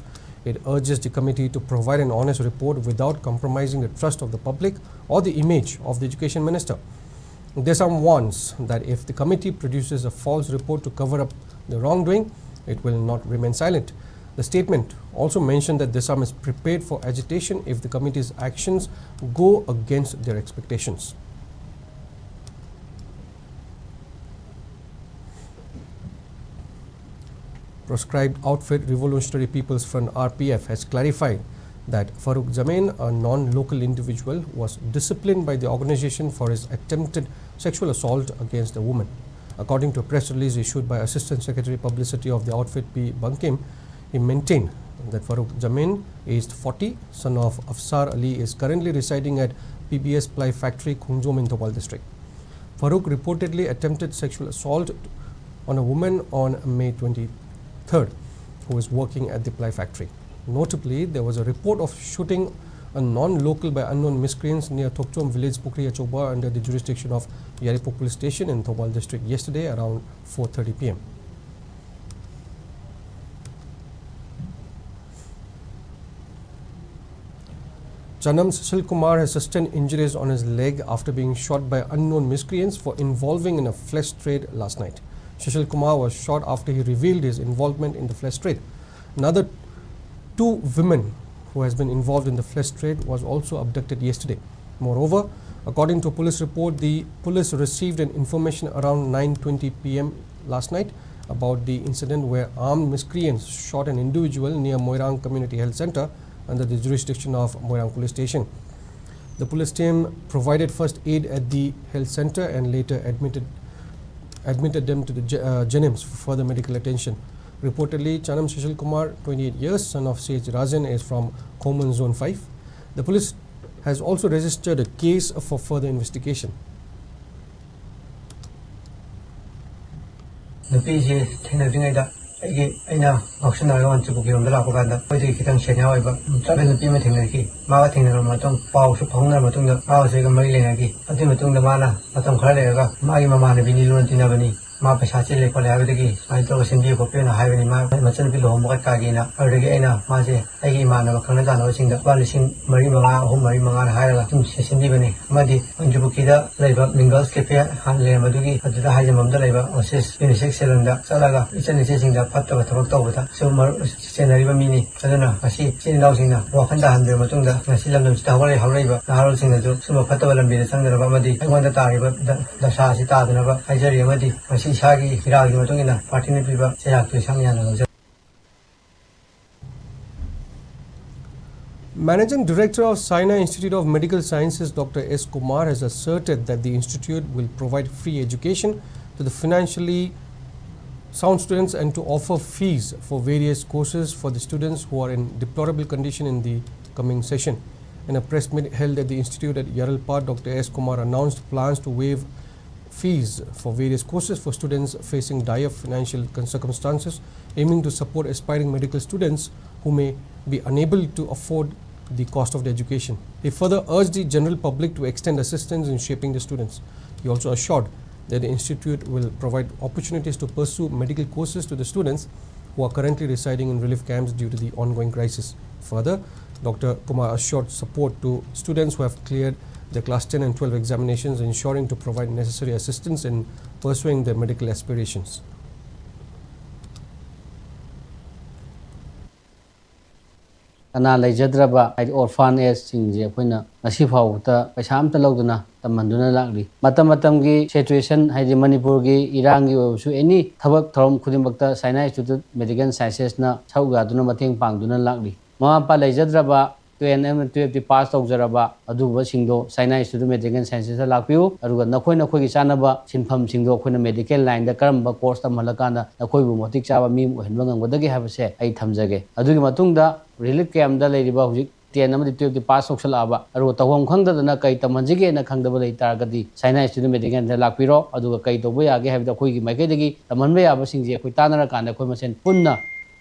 It urges the committee to provide an honest report without compromising the trust of the public or the image of the education minister. Desam warns that if the committee produces a false report to cover up the wrongdoing, it will not remain silent. The statement also mentioned that Desam is prepared for agitation if the committee's actions go against their expectations. Proscribed outfit Revolutionary People's Front, R P F, has clarified that Farooq Jamin, a non-local individual, was disciplined by the organization for his attempted sexual assault against a woman. According to a press release issued by Assistant Secretary Publicity of the outfit, P Bankim, he maintained that Farooq Jamin, aged forty, son of Afsar Ali, is currently residing at P B S Ply Factory, Khongjom in Thoubal district. Farooq reportedly attempted sexual assault on a woman on May twenty-third who was working at the ply factory. Notably, there was a report of shooting a non-local by unknown miscreants near Thokchom village, Pukhri Achobwa, under the jurisdiction of Yairipok Police Station in Thoubal district yesterday around four thirty p m. Chanam Sushil Kumar has sustained injuries on his leg after being shot by unknown miscreants for involving in a flesh trade last night. Sushil Kumar was shot after he revealed his involvement in the flesh trade. Another two women who has been involved in the flesh trade was also abducted yesterday. Moreover, according to a police report, the police received an information around nine twenty p m last night about the incident where armed miscreants shot an individual near Moirang Community Health Center under the jurisdiction of Moirang Police Station. The police team provided first aid at the health center and later admitted admitted them to the J- uh, JNIMS for further medical attention. Reportedly, Chanam Sushil Kumar, twenty-eight years, son of C H Rajan, is from Khoman Zone five. The police has also registered a case for further investigation. ꯅꯨꯄꯤꯁꯤ ꯊꯦꯡꯅꯗ꯭ꯔꯤꯉꯩꯗ ꯑꯩꯒꯤ ꯑꯩꯅ ꯉꯥꯎꯁꯤꯟꯅꯔꯒ ꯋꯥꯟꯆꯨꯄꯨꯒꯤꯔꯣꯝꯗ ꯂꯥꯛꯄ ꯀꯥꯟꯗ ꯑꯩꯈꯣꯏꯗꯒꯤ ꯈꯤꯇꯪ senior ꯑꯣꯏꯕ tribal ꯅꯨꯄꯤ ꯑꯃ ꯊꯦꯡꯅꯈꯤ꯫ ꯃꯥꯒ ꯊꯦꯡꯅꯔꯕ ꯃꯇꯨꯡ ꯄꯥꯎꯁꯨ ꯐꯥꯎꯅꯔꯕ ꯃꯇꯨꯡꯗ ꯃꯥꯒꯁꯨ ꯑꯩꯒ ꯃꯔꯤ ꯂꯩꯅꯈꯤ꯫ ꯑꯗꯨꯒꯤ ꯃꯇꯨꯡꯗ ꯃꯥꯅ ꯃꯇꯝ ꯈꯔ ꯂꯩꯔꯒ ꯃꯥꯒꯤ ꯃꯃꯥꯟꯅꯕꯤꯅꯤ ꯂꯨꯅ ꯇꯤꯟꯅꯕꯅꯤ ꯃꯥ ꯄꯩꯁꯥ ꯆꯤꯜꯂꯦ ꯈꯣꯠꯂꯦ ꯍꯥꯏꯕꯗꯒꯤ ꯁꯨꯃꯥꯏꯅ ꯇꯧꯔꯒ ꯁꯤꯟꯕꯤꯌꯨ ꯈꯣꯠꯄꯤꯌꯨꯅ ꯍꯥꯏꯕꯅꯤ꯫ ꯃꯥ ꯃꯆꯟꯅꯨꯄꯤ ꯂꯨꯍꯣꯡꯕ ꯀꯩꯀꯥꯒꯤꯅ꯫ ꯑꯗꯨꯗꯒꯤ ꯑꯩꯅ ꯃꯥꯁꯦ ꯑꯩꯒꯤ ꯏꯃꯥꯟꯅꯕ ꯈꯪꯅ ꯆꯥꯟꯅꯕꯁꯤꯡꯗ ꯂꯨꯄꯥ ꯂꯤꯁꯤꯡ ꯃꯔꯤ ꯃꯉꯥ, ꯑꯍꯨꯝ ꯃꯔꯤ ꯃꯉꯥꯅ ꯍꯥꯏꯔꯒ ꯁꯨꯝ ꯁꯤ-, ꯁꯤꯟꯕꯤꯕꯅꯤ꯫ ꯑꯃꯗꯤ ꯃꯟꯖꯨꯄꯨꯈꯤꯗ ꯂꯩꯕ ꯃꯤꯡꯒꯜꯁ ꯀꯦꯐꯦ ꯍꯥꯟꯅ ꯂꯩꯔꯝꯕꯗꯨꯒꯤ ꯑꯗꯨꯗ ꯍꯥꯏꯖꯟꯐꯝꯗ ꯂꯩꯕ ꯑꯣꯁꯤꯁ ꯌꯨꯅꯤꯁꯦꯛꯁ ꯁꯦꯂꯨꯟꯗ ꯆꯠꯂꯒ ꯏꯆꯟ ꯏꯆꯦꯁꯤꯡꯗ ꯐꯠꯇꯕ ꯊꯕꯛ ꯇꯧꯕꯗ ꯁꯨꯝ ꯃꯔꯨꯞ ꯁꯦꯟꯅꯔꯤꯕ ꯃꯤꯅꯤ꯫ ꯑꯗꯨꯅ ꯉꯁꯤ ꯏꯆꯤꯟ ꯏꯅꯥꯎꯁꯤꯡꯅ ꯋꯥꯈꯜ ꯇꯥꯍꯟꯕꯤꯔꯕ ꯃꯇꯨꯡꯗ ꯉꯁꯤ ꯂꯝꯗꯝꯁꯤꯗ ꯍꯧꯒꯠꯂꯛꯏ-, ꯍꯧꯔꯛꯏꯕ ꯅꯍꯥꯔꯣꯜꯁꯤꯡꯅꯁꯨ ꯁꯨꯝꯕ ꯐꯠꯇꯕ ꯂꯝꯕꯤꯗ ꯆꯪꯗꯅꯕ ꯑꯃꯗꯤ ꯑꯩꯉꯣꯟꯗ ꯇꯥꯔꯤꯕ ꯗ-, ꯗꯁꯥ ꯑꯁꯤ ꯇꯥꯗꯅꯕ ꯍꯥꯏꯖꯔꯤ꯫ ꯑꯃꯗꯤ ꯃꯁꯤ ꯏꯁꯥꯒꯤ ꯏꯔꯥꯜꯒꯤ ꯃꯇꯨꯡ ꯏꯟꯅ ꯄꯥꯔꯇꯤꯅ ꯄꯤꯕ ꯆꯩꯔꯥꯛꯇꯨ ꯏꯁꯥꯅ ꯌꯥꯅ ꯂꯧꯖꯔꯤ꯫ Managing Director of Saina Institute of Medical Sciences, Doctor S Kumar, has asserted that the institute will provide free education to the financially sound students and to offer fees for various courses for the students who are in deplorable condition in the coming session. In a press meet held at the institute at Yaralpad, Doctor S Kumar announced plans to waive fees for various courses for students facing dire financial con-, circumstances, aiming to support aspiring medical students who may be unable to afford the cost of the education. He further urged the general public to extend assistance in shaping the students. He also assured that the institute will provide opportunities to pursue medical courses to the students who are currently residing in relief camps due to the ongoing crisis. Further, Doctor Kumar assured support to students who have cleared the class ten and twelve examinations, ensuring to provide necessary assistance in pursuing their medical aspirations. ꯀꯅꯥ ꯂꯩꯖꯗ꯭ꯔꯕ, ꯍꯥꯏꯗꯤ orphan ꯑꯦꯖꯁꯤꯡꯁꯦ ꯑꯩꯈꯣꯏꯅ ꯉꯁꯤ ꯐꯥꯎꯕꯗ ꯄꯩꯁꯥ ꯑꯝꯇ ꯂꯧꯗꯅ ꯇꯝꯍꯟꯗꯨꯅ ꯂꯥꯛꯂꯤ꯫ ꯃꯇꯝ ꯃꯇꯝꯒꯤ ꯁꯤꯆꯨꯋꯦꯁꯟ, ꯍꯥꯏꯗꯤ ꯃꯅꯤꯄꯨꯔꯒꯤ ꯏꯔꯥꯡꯒꯤ ꯑꯣꯏꯔꯁꯨ, ꯑꯦꯅꯤ ꯊꯕꯛ ꯊꯧꯔꯝ ꯈꯨꯗꯤꯡꯃꯛꯇ ꯆꯥꯏꯅꯥ ꯏꯟꯁꯇꯤꯇ꯭ꯌꯨꯠ ꯃꯦꯗꯤꯀꯦꯜ ꯁꯥꯏꯟꯁꯦꯁꯅ ꯁꯔꯨꯛ ꯌꯥꯗꯨꯅ ꯃꯇꯦꯡ ꯄꯥꯡꯗꯨꯅ ꯂꯥꯛꯂꯤ꯫ ꯃꯃꯥ ꯃꯄꯥ ꯂꯩꯖꯗ꯭ꯔꯕ, ꯇꯦꯟ ꯑꯃꯗꯤ ꯇꯨꯌꯦꯜꯐꯇꯤ ꯄꯥꯁ ꯇꯧꯖꯔꯕ ꯑꯗꯨꯒꯨꯝꯕꯁꯤꯡꯗꯣ ꯆꯥꯏꯅꯥ ꯏꯟꯁꯇꯤꯇ꯭ꯌꯨꯠ ꯃꯦꯗꯤꯀꯦꯜ ꯁꯥꯏꯟꯁꯦꯁꯇ ꯂꯥꯛꯄꯤꯌꯨ, ꯑꯗꯨꯒ ꯅꯈꯣꯏ ꯅꯈꯣꯏꯒꯤ ꯆꯥꯅꯕ ꯁꯤꯟꯐꯝꯁꯤꯡꯗꯣ ꯑꯩꯈꯣꯏꯅ ꯃꯦꯗꯤꯀꯦꯜ ꯂꯥꯏꯟꯗ ꯀꯔꯝꯕ ꯀꯣꯔꯁ ꯇꯝꯍꯜꯂꯀꯥꯟꯗ ꯅꯈꯣꯏꯕꯨ ꯃꯇꯤꯛ ꯆꯥꯕ ꯃꯤ ꯑꯃ ꯑꯣꯏꯍꯟꯕ ꯉꯝꯒꯗꯒꯦ ꯍꯥꯏꯕꯁꯦ ꯑꯩ ꯊꯝꯖꯒꯦ꯫ ꯑꯗꯨꯒꯤ ꯃꯇꯨꯡꯗ ꯔꯤꯂꯤꯐ ꯀꯦꯝꯞꯗ ꯂꯩꯔꯤꯕ ꯍꯧꯖꯤꯛ ꯇꯦꯟ ꯑꯃꯗꯤ ꯇꯨꯌꯦꯜꯐꯇꯤ ꯄꯥꯁ ꯇꯧꯁꯜꯂꯛꯑꯕ, ꯑꯗꯨꯒ ꯇꯧꯐꯝ ꯈꯪꯗꯗꯅ ꯀꯩ ꯇꯝꯍꯟꯁꯤꯒꯦꯅ ꯈꯪꯗꯕ ꯂꯩ ꯇꯥꯔꯒꯗꯤ ꯆꯥꯏꯅꯥ ꯏꯟꯁꯇꯤꯇ꯭ꯌꯨꯠ ꯃꯦꯗꯤꯀꯦꯜꯗ ꯂꯥꯛꯄꯤꯔꯣ, ꯑꯗꯨꯒ ꯀꯩ ꯇꯧꯕ ꯌꯥꯒꯦ ꯍꯥꯏꯕꯗꯣ ꯑꯩꯈꯣꯏꯒꯤ ꯃꯥꯏꯀꯩꯗꯒꯤ ꯇꯝꯍꯟꯕ ꯌꯥꯕꯁꯤꯡꯁꯦ ꯑꯩꯈꯣꯏ ꯇꯥꯟꯅꯔꯀꯥꯟꯗ ꯑꯩꯈꯣꯏ ꯃꯁꯦꯟ ꯄꯨꯟꯅ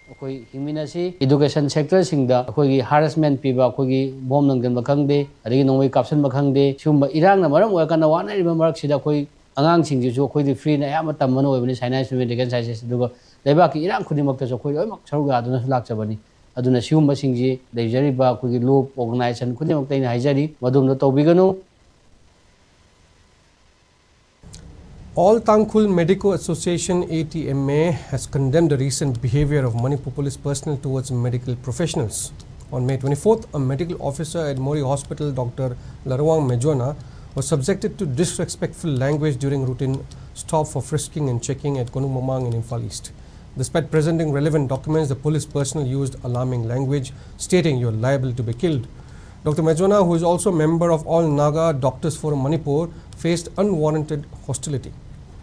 ꯑꯩꯈꯣꯏ ꯍꯤꯡꯃꯤꯟꯅꯁꯤ꯫ ꯏꯗꯨꯀꯦꯁꯟ ꯁꯦꯛꯇꯔꯁꯤꯡꯗ ꯑꯩꯈꯣꯏꯒꯤ ꯍꯔꯥꯁꯃꯦꯟ ꯄꯤꯕ, ꯑꯩꯈꯣꯏꯒꯤ ꯕꯣꯝ ꯂꯪꯁꯤꯟꯕ ꯈꯪꯗꯦ, ꯑꯗꯒꯤ ꯅꯣꯡꯃꯩ ꯀꯥꯞꯁꯤꯟꯕ ꯈꯪꯗꯦ, ꯁꯤꯒꯨꯝꯕ ꯏꯔꯥꯡꯅ ꯃꯔꯝ ꯑꯣꯏꯔꯀꯥꯟꯗ ꯋꯥꯅꯔꯤꯕ ꯃꯔꯛꯁꯤꯗ ꯑꯩꯈꯣꯏ ꯑꯉꯥꯡꯁꯤꯡꯁꯤꯁꯨ ꯑꯩꯈꯣꯏꯗꯤ ꯐ꯭ꯔꯤꯅ ꯑꯌꯥꯝꯕ ꯇꯝꯕꯅ ꯑꯣꯏꯕꯅꯤ, ꯁꯥꯏꯟꯁ ꯑꯦꯟ ꯃꯦꯗꯤꯀꯦꯜ ꯁꯥꯏꯟꯁꯦꯁ꯫ ꯑꯗꯨꯒ ꯂꯩꯕꯥꯛꯀꯤ ꯏꯔꯥꯡ ꯈꯨꯗꯤꯡꯃꯛꯇꯁꯨ ꯑꯩꯈꯣꯏ ꯂꯣꯏꯅꯃꯛ ꯁꯔꯨꯛ ꯌꯥꯗꯨꯅꯁꯨ ꯂꯥꯛꯆꯕꯅꯤ꯫ ꯑꯗꯨꯅ ꯁꯤꯒꯨꯝꯕꯁꯤꯡꯁꯤ ꯂꯩꯖꯔꯤꯕ ꯑꯩꯈꯣꯏꯒꯤ ꯂꯣ ꯑꯣꯔꯒꯅꯥꯏꯖꯦꯁꯟ ꯈꯨꯗꯤꯡꯃꯛꯇ ꯑꯩꯅ ꯍꯥꯏꯖꯔꯤ, ꯃꯗꯨꯝꯗ ꯇꯧꯕꯤꯒꯅꯨ꯫ All Tangkhul Medico Association, A T M A, has condemned the recent behavior of Manipur police personnel towards medical professionals. On May twenty-fourth, a medical officer at Moreh Hospital, Doctor Laruang Mejona, was subjected to disrespectful language during routine stop for frisking and checking at Konung Mamang in Imphal East. Despite presenting relevant documents, the police personnel used alarming language, stating, "You're liable to be killed." Doctor Mejona, who is also a member of All Naga Doctors Forum Manipur, faced unwarranted hostility.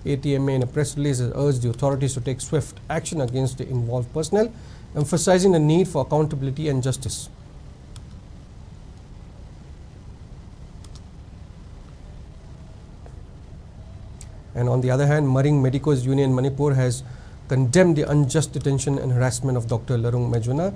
A T M A, in a press release, has urged the authorities to take swift action against the involved personnel, emphasizing the need for accountability and justice. And on the other hand, Maring Medicos Union Manipur has condemned the unjust detention and harassment of Doctor Larung Mejona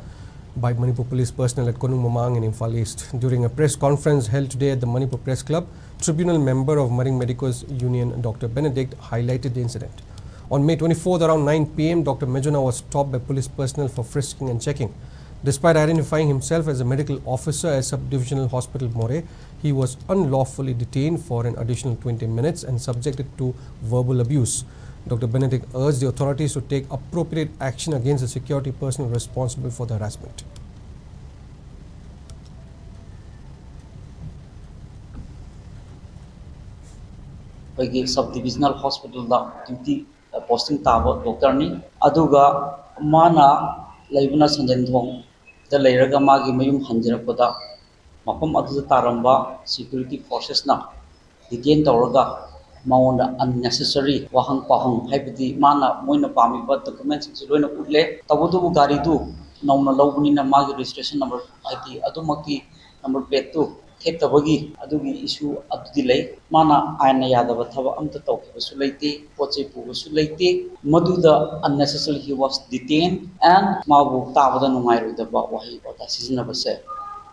by Manipur police personnel at Konung Mamang in Imphal East. During a press conference held today at the Manipur Press Club, tribunal member of Maring Medicos Union, Doctor Benedict, highlighted the incident. On May twenty-fourth, around nine p m, Doctor Mejona was stopped by police personnel for frisking and checking. Despite identifying himself as a medical officer at Subdivisional Hospital Moreh, he was unlawfully detained for an additional twenty minutes and subjected to verbal abuse. Doctor Benedict urged the authorities to take appropriate action against the security personnel responsible for the harassment. ꯑꯩꯈꯣꯏꯒꯤ sub ꯗꯤꯕꯤꯖꯅꯦꯜ ꯍꯣꯁꯄꯤꯇꯥꯜꯗ duty posting ꯇꯥꯕ ꯗꯣꯛꯇꯔꯅꯤ꯫ ꯑꯗꯨꯒ ꯃꯥꯅ ꯂꯩꯕꯅ ꯁꯟꯖꯦꯟꯊꯣꯡꯗ ꯂꯩꯔꯒ ꯃꯥꯒꯤ ꯃꯌꯨꯝ ꯍꯟꯖꯔꯛꯄꯗ ꯃꯐꯝ ꯑꯗꯨꯗ ꯇꯥꯔꯝꯕ ꯁꯦꯀ꯭ꯌꯨꯔꯤꯇꯤ ꯐꯣꯔꯁꯦꯁꯅ ꯗꯤꯇꯦꯟ ꯇꯧꯔꯒ ꯃꯉꯣꯟꯗ ꯑꯟꯅꯦꯁꯦꯁꯔꯤ ꯋꯥꯍꯪ ꯄꯥꯎꯍꯪ, ꯍꯥꯏꯕꯗꯤ ꯃꯥꯅ, ꯃꯣꯏꯅ ꯄꯥꯝꯃꯤꯕ ꯗꯣꯀꯨꯃꯦꯟꯁꯤꯡꯁꯤ ꯂꯣꯏꯅ ꯎꯠꯂꯦ꯫ ꯇꯧꯕꯇꯕꯨ ꯒꯥꯔꯤꯗꯨ ꯅꯧꯅ ꯂꯧꯕꯅꯤꯅ ꯃꯥꯒꯤ ꯔꯦꯖꯤꯁꯇ꯭ꯔꯦꯁꯟ ꯅꯝꯕꯔ, ꯍꯥꯏꯗꯤ ꯑꯗꯨꯃꯛꯇꯤ ꯅꯝꯕꯔ ꯄ꯭ꯂꯦꯠꯇꯨ ꯊꯦꯠꯇꯕꯒꯤ ꯑꯗꯨꯒꯤ ꯏꯁꯨ ꯑꯗꯨꯗꯤ ꯂꯩ꯫ ꯃꯥꯅ ꯑꯥꯏꯟꯅ ꯌꯥꯗꯕ ꯊꯕꯛ ꯑꯝꯇ ꯇꯧꯈꯤꯕꯁꯨ ꯂꯩꯇꯦ, ꯄꯣꯠ ꯆꯩ ꯄꯨꯕꯁꯨ ꯂꯩꯇꯦ꯫ ꯃꯗꯨꯗ unnecessarily he was detained and ꯃꯥꯕꯨ ꯇꯥꯕꯗ ꯅꯨꯡꯉꯥꯏꯔꯣꯏꯗꯕ ꯋꯥꯍꯩ ꯋꯥꯇꯥ ꯁꯤꯖꯤꯟꯅꯕꯁꯦ,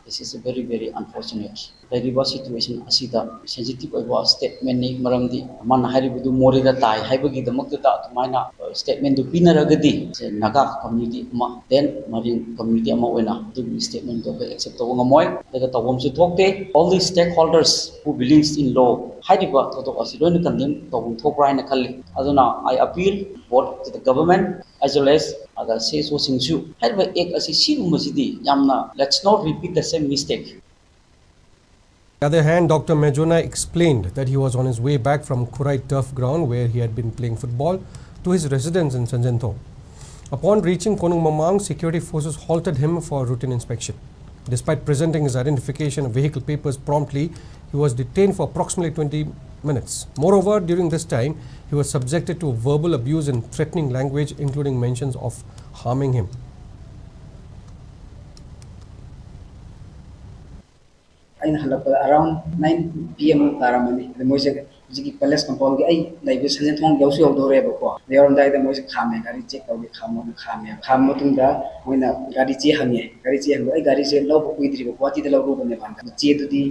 this is a very, very unfortunate. ꯂꯩꯔꯤꯕ situation ꯑꯁꯤꯗ sensitive ꯑꯣꯏꯕ statement ꯅꯤ꯫ ꯃꯔꯝꯗꯤ ꯃꯥꯅ ꯍꯥꯏꯔꯤꯕꯗꯨ ꯃꯣꯔꯦꯗ ꯇꯥꯏ ꯍꯥꯏꯕꯒꯤꯗꯃꯛꯇꯗ ꯑꯗꯨꯃꯥꯏꯅ statement ꯗꯨ ꯄꯤꯅꯔꯒꯗꯤ ꯁꯦ ꯅꯥꯒꯥ community ꯑꯃ, then ꯃꯔꯤꯡ community ꯑꯃ ꯑꯣꯏꯅ ꯑꯗꯨꯒꯤ statement ꯗꯨ ꯑꯩꯈꯣꯏ accept ꯇꯧꯕ ꯉꯝꯃꯣꯏ꯫ ꯑꯗꯨꯒ ꯇꯧꯐꯝꯁꯨ ꯊꯣꯛꯇꯦ꯫ All the stakeholders who believes in law ꯍꯥꯏꯔꯤꯕ ꯊꯧꯗꯣꯛ ꯑꯁꯤ ꯂꯣꯏꯅ condemn ꯇꯧꯐꯝ ꯊꯣꯛꯄ꯭ꯔꯥ ꯍꯥꯏꯅ ꯈꯜꯂꯤ꯫ ꯑꯗꯨꯅ I appeal both to the government as well as ꯑꯗ CSO ꯁꯤꯡꯁꯨ ꯍꯥꯏꯔꯤꯕ act ꯑꯁꯤ ꯁꯤꯒꯨꯝꯕꯁꯤꯗꯤ ꯌꯥꯝꯅ, let's not repeat the same mistake. On the other hand, Doctor Mejona explained that he was on his way back from Khurai turf ground, where he had been playing football, to his residence in Sanjentho. Upon reaching Konung Mamang, security forces halted him for routine inspection. Despite presenting his identification and vehicle papers promptly, he was detained for approximately twenty minutes. Moreover, during this time, he was subjected to verbal abuse and threatening language, including mentions of harming him. ꯑꯩꯅ ꯍꯜꯂꯛꯄꯗ around nine PM ꯇꯥꯔꯝꯃꯅꯤ꯫ ꯑꯗ ꯃꯣꯏꯁꯦ ꯍꯧꯖꯤꯛꯀꯤ palace compound ꯒꯤ ꯑꯩ ꯂꯩꯕ ꯁꯟꯖꯦꯟꯊꯣꯡ ꯌꯧꯁꯨ ꯌꯧꯗꯧꯔꯦꯕꯀꯣ꯫ ꯌꯧꯔꯝꯗꯥꯏꯗ ꯃꯣꯏꯁꯦ ꯈꯥꯝꯃꯦ, ꯒꯥꯔꯤ check ꯇꯧꯒꯦ ꯈꯥꯝꯃꯣꯅ ꯈꯥꯝꯃꯦ꯫ ꯈꯥꯝꯃ ꯃꯇꯨꯡꯗ ꯃꯣꯏꯅ ꯒꯥꯔꯤ ꯆꯦ ꯍꯪꯉꯦ꯫ ꯒꯥꯔꯤ ꯆꯦ ꯍꯪꯕꯗ ꯑꯩ ꯒꯥꯔꯤꯁꯦ ꯂꯧꯕ ꯀꯨꯏꯗ꯭ꯔꯤꯕ, ꯒꯨꯍꯥꯇꯤꯗ ꯂꯧꯔꯨꯕꯅꯦꯕ ꯍꯟꯗꯛ꯫ ꯆꯦꯗꯨꯗꯤ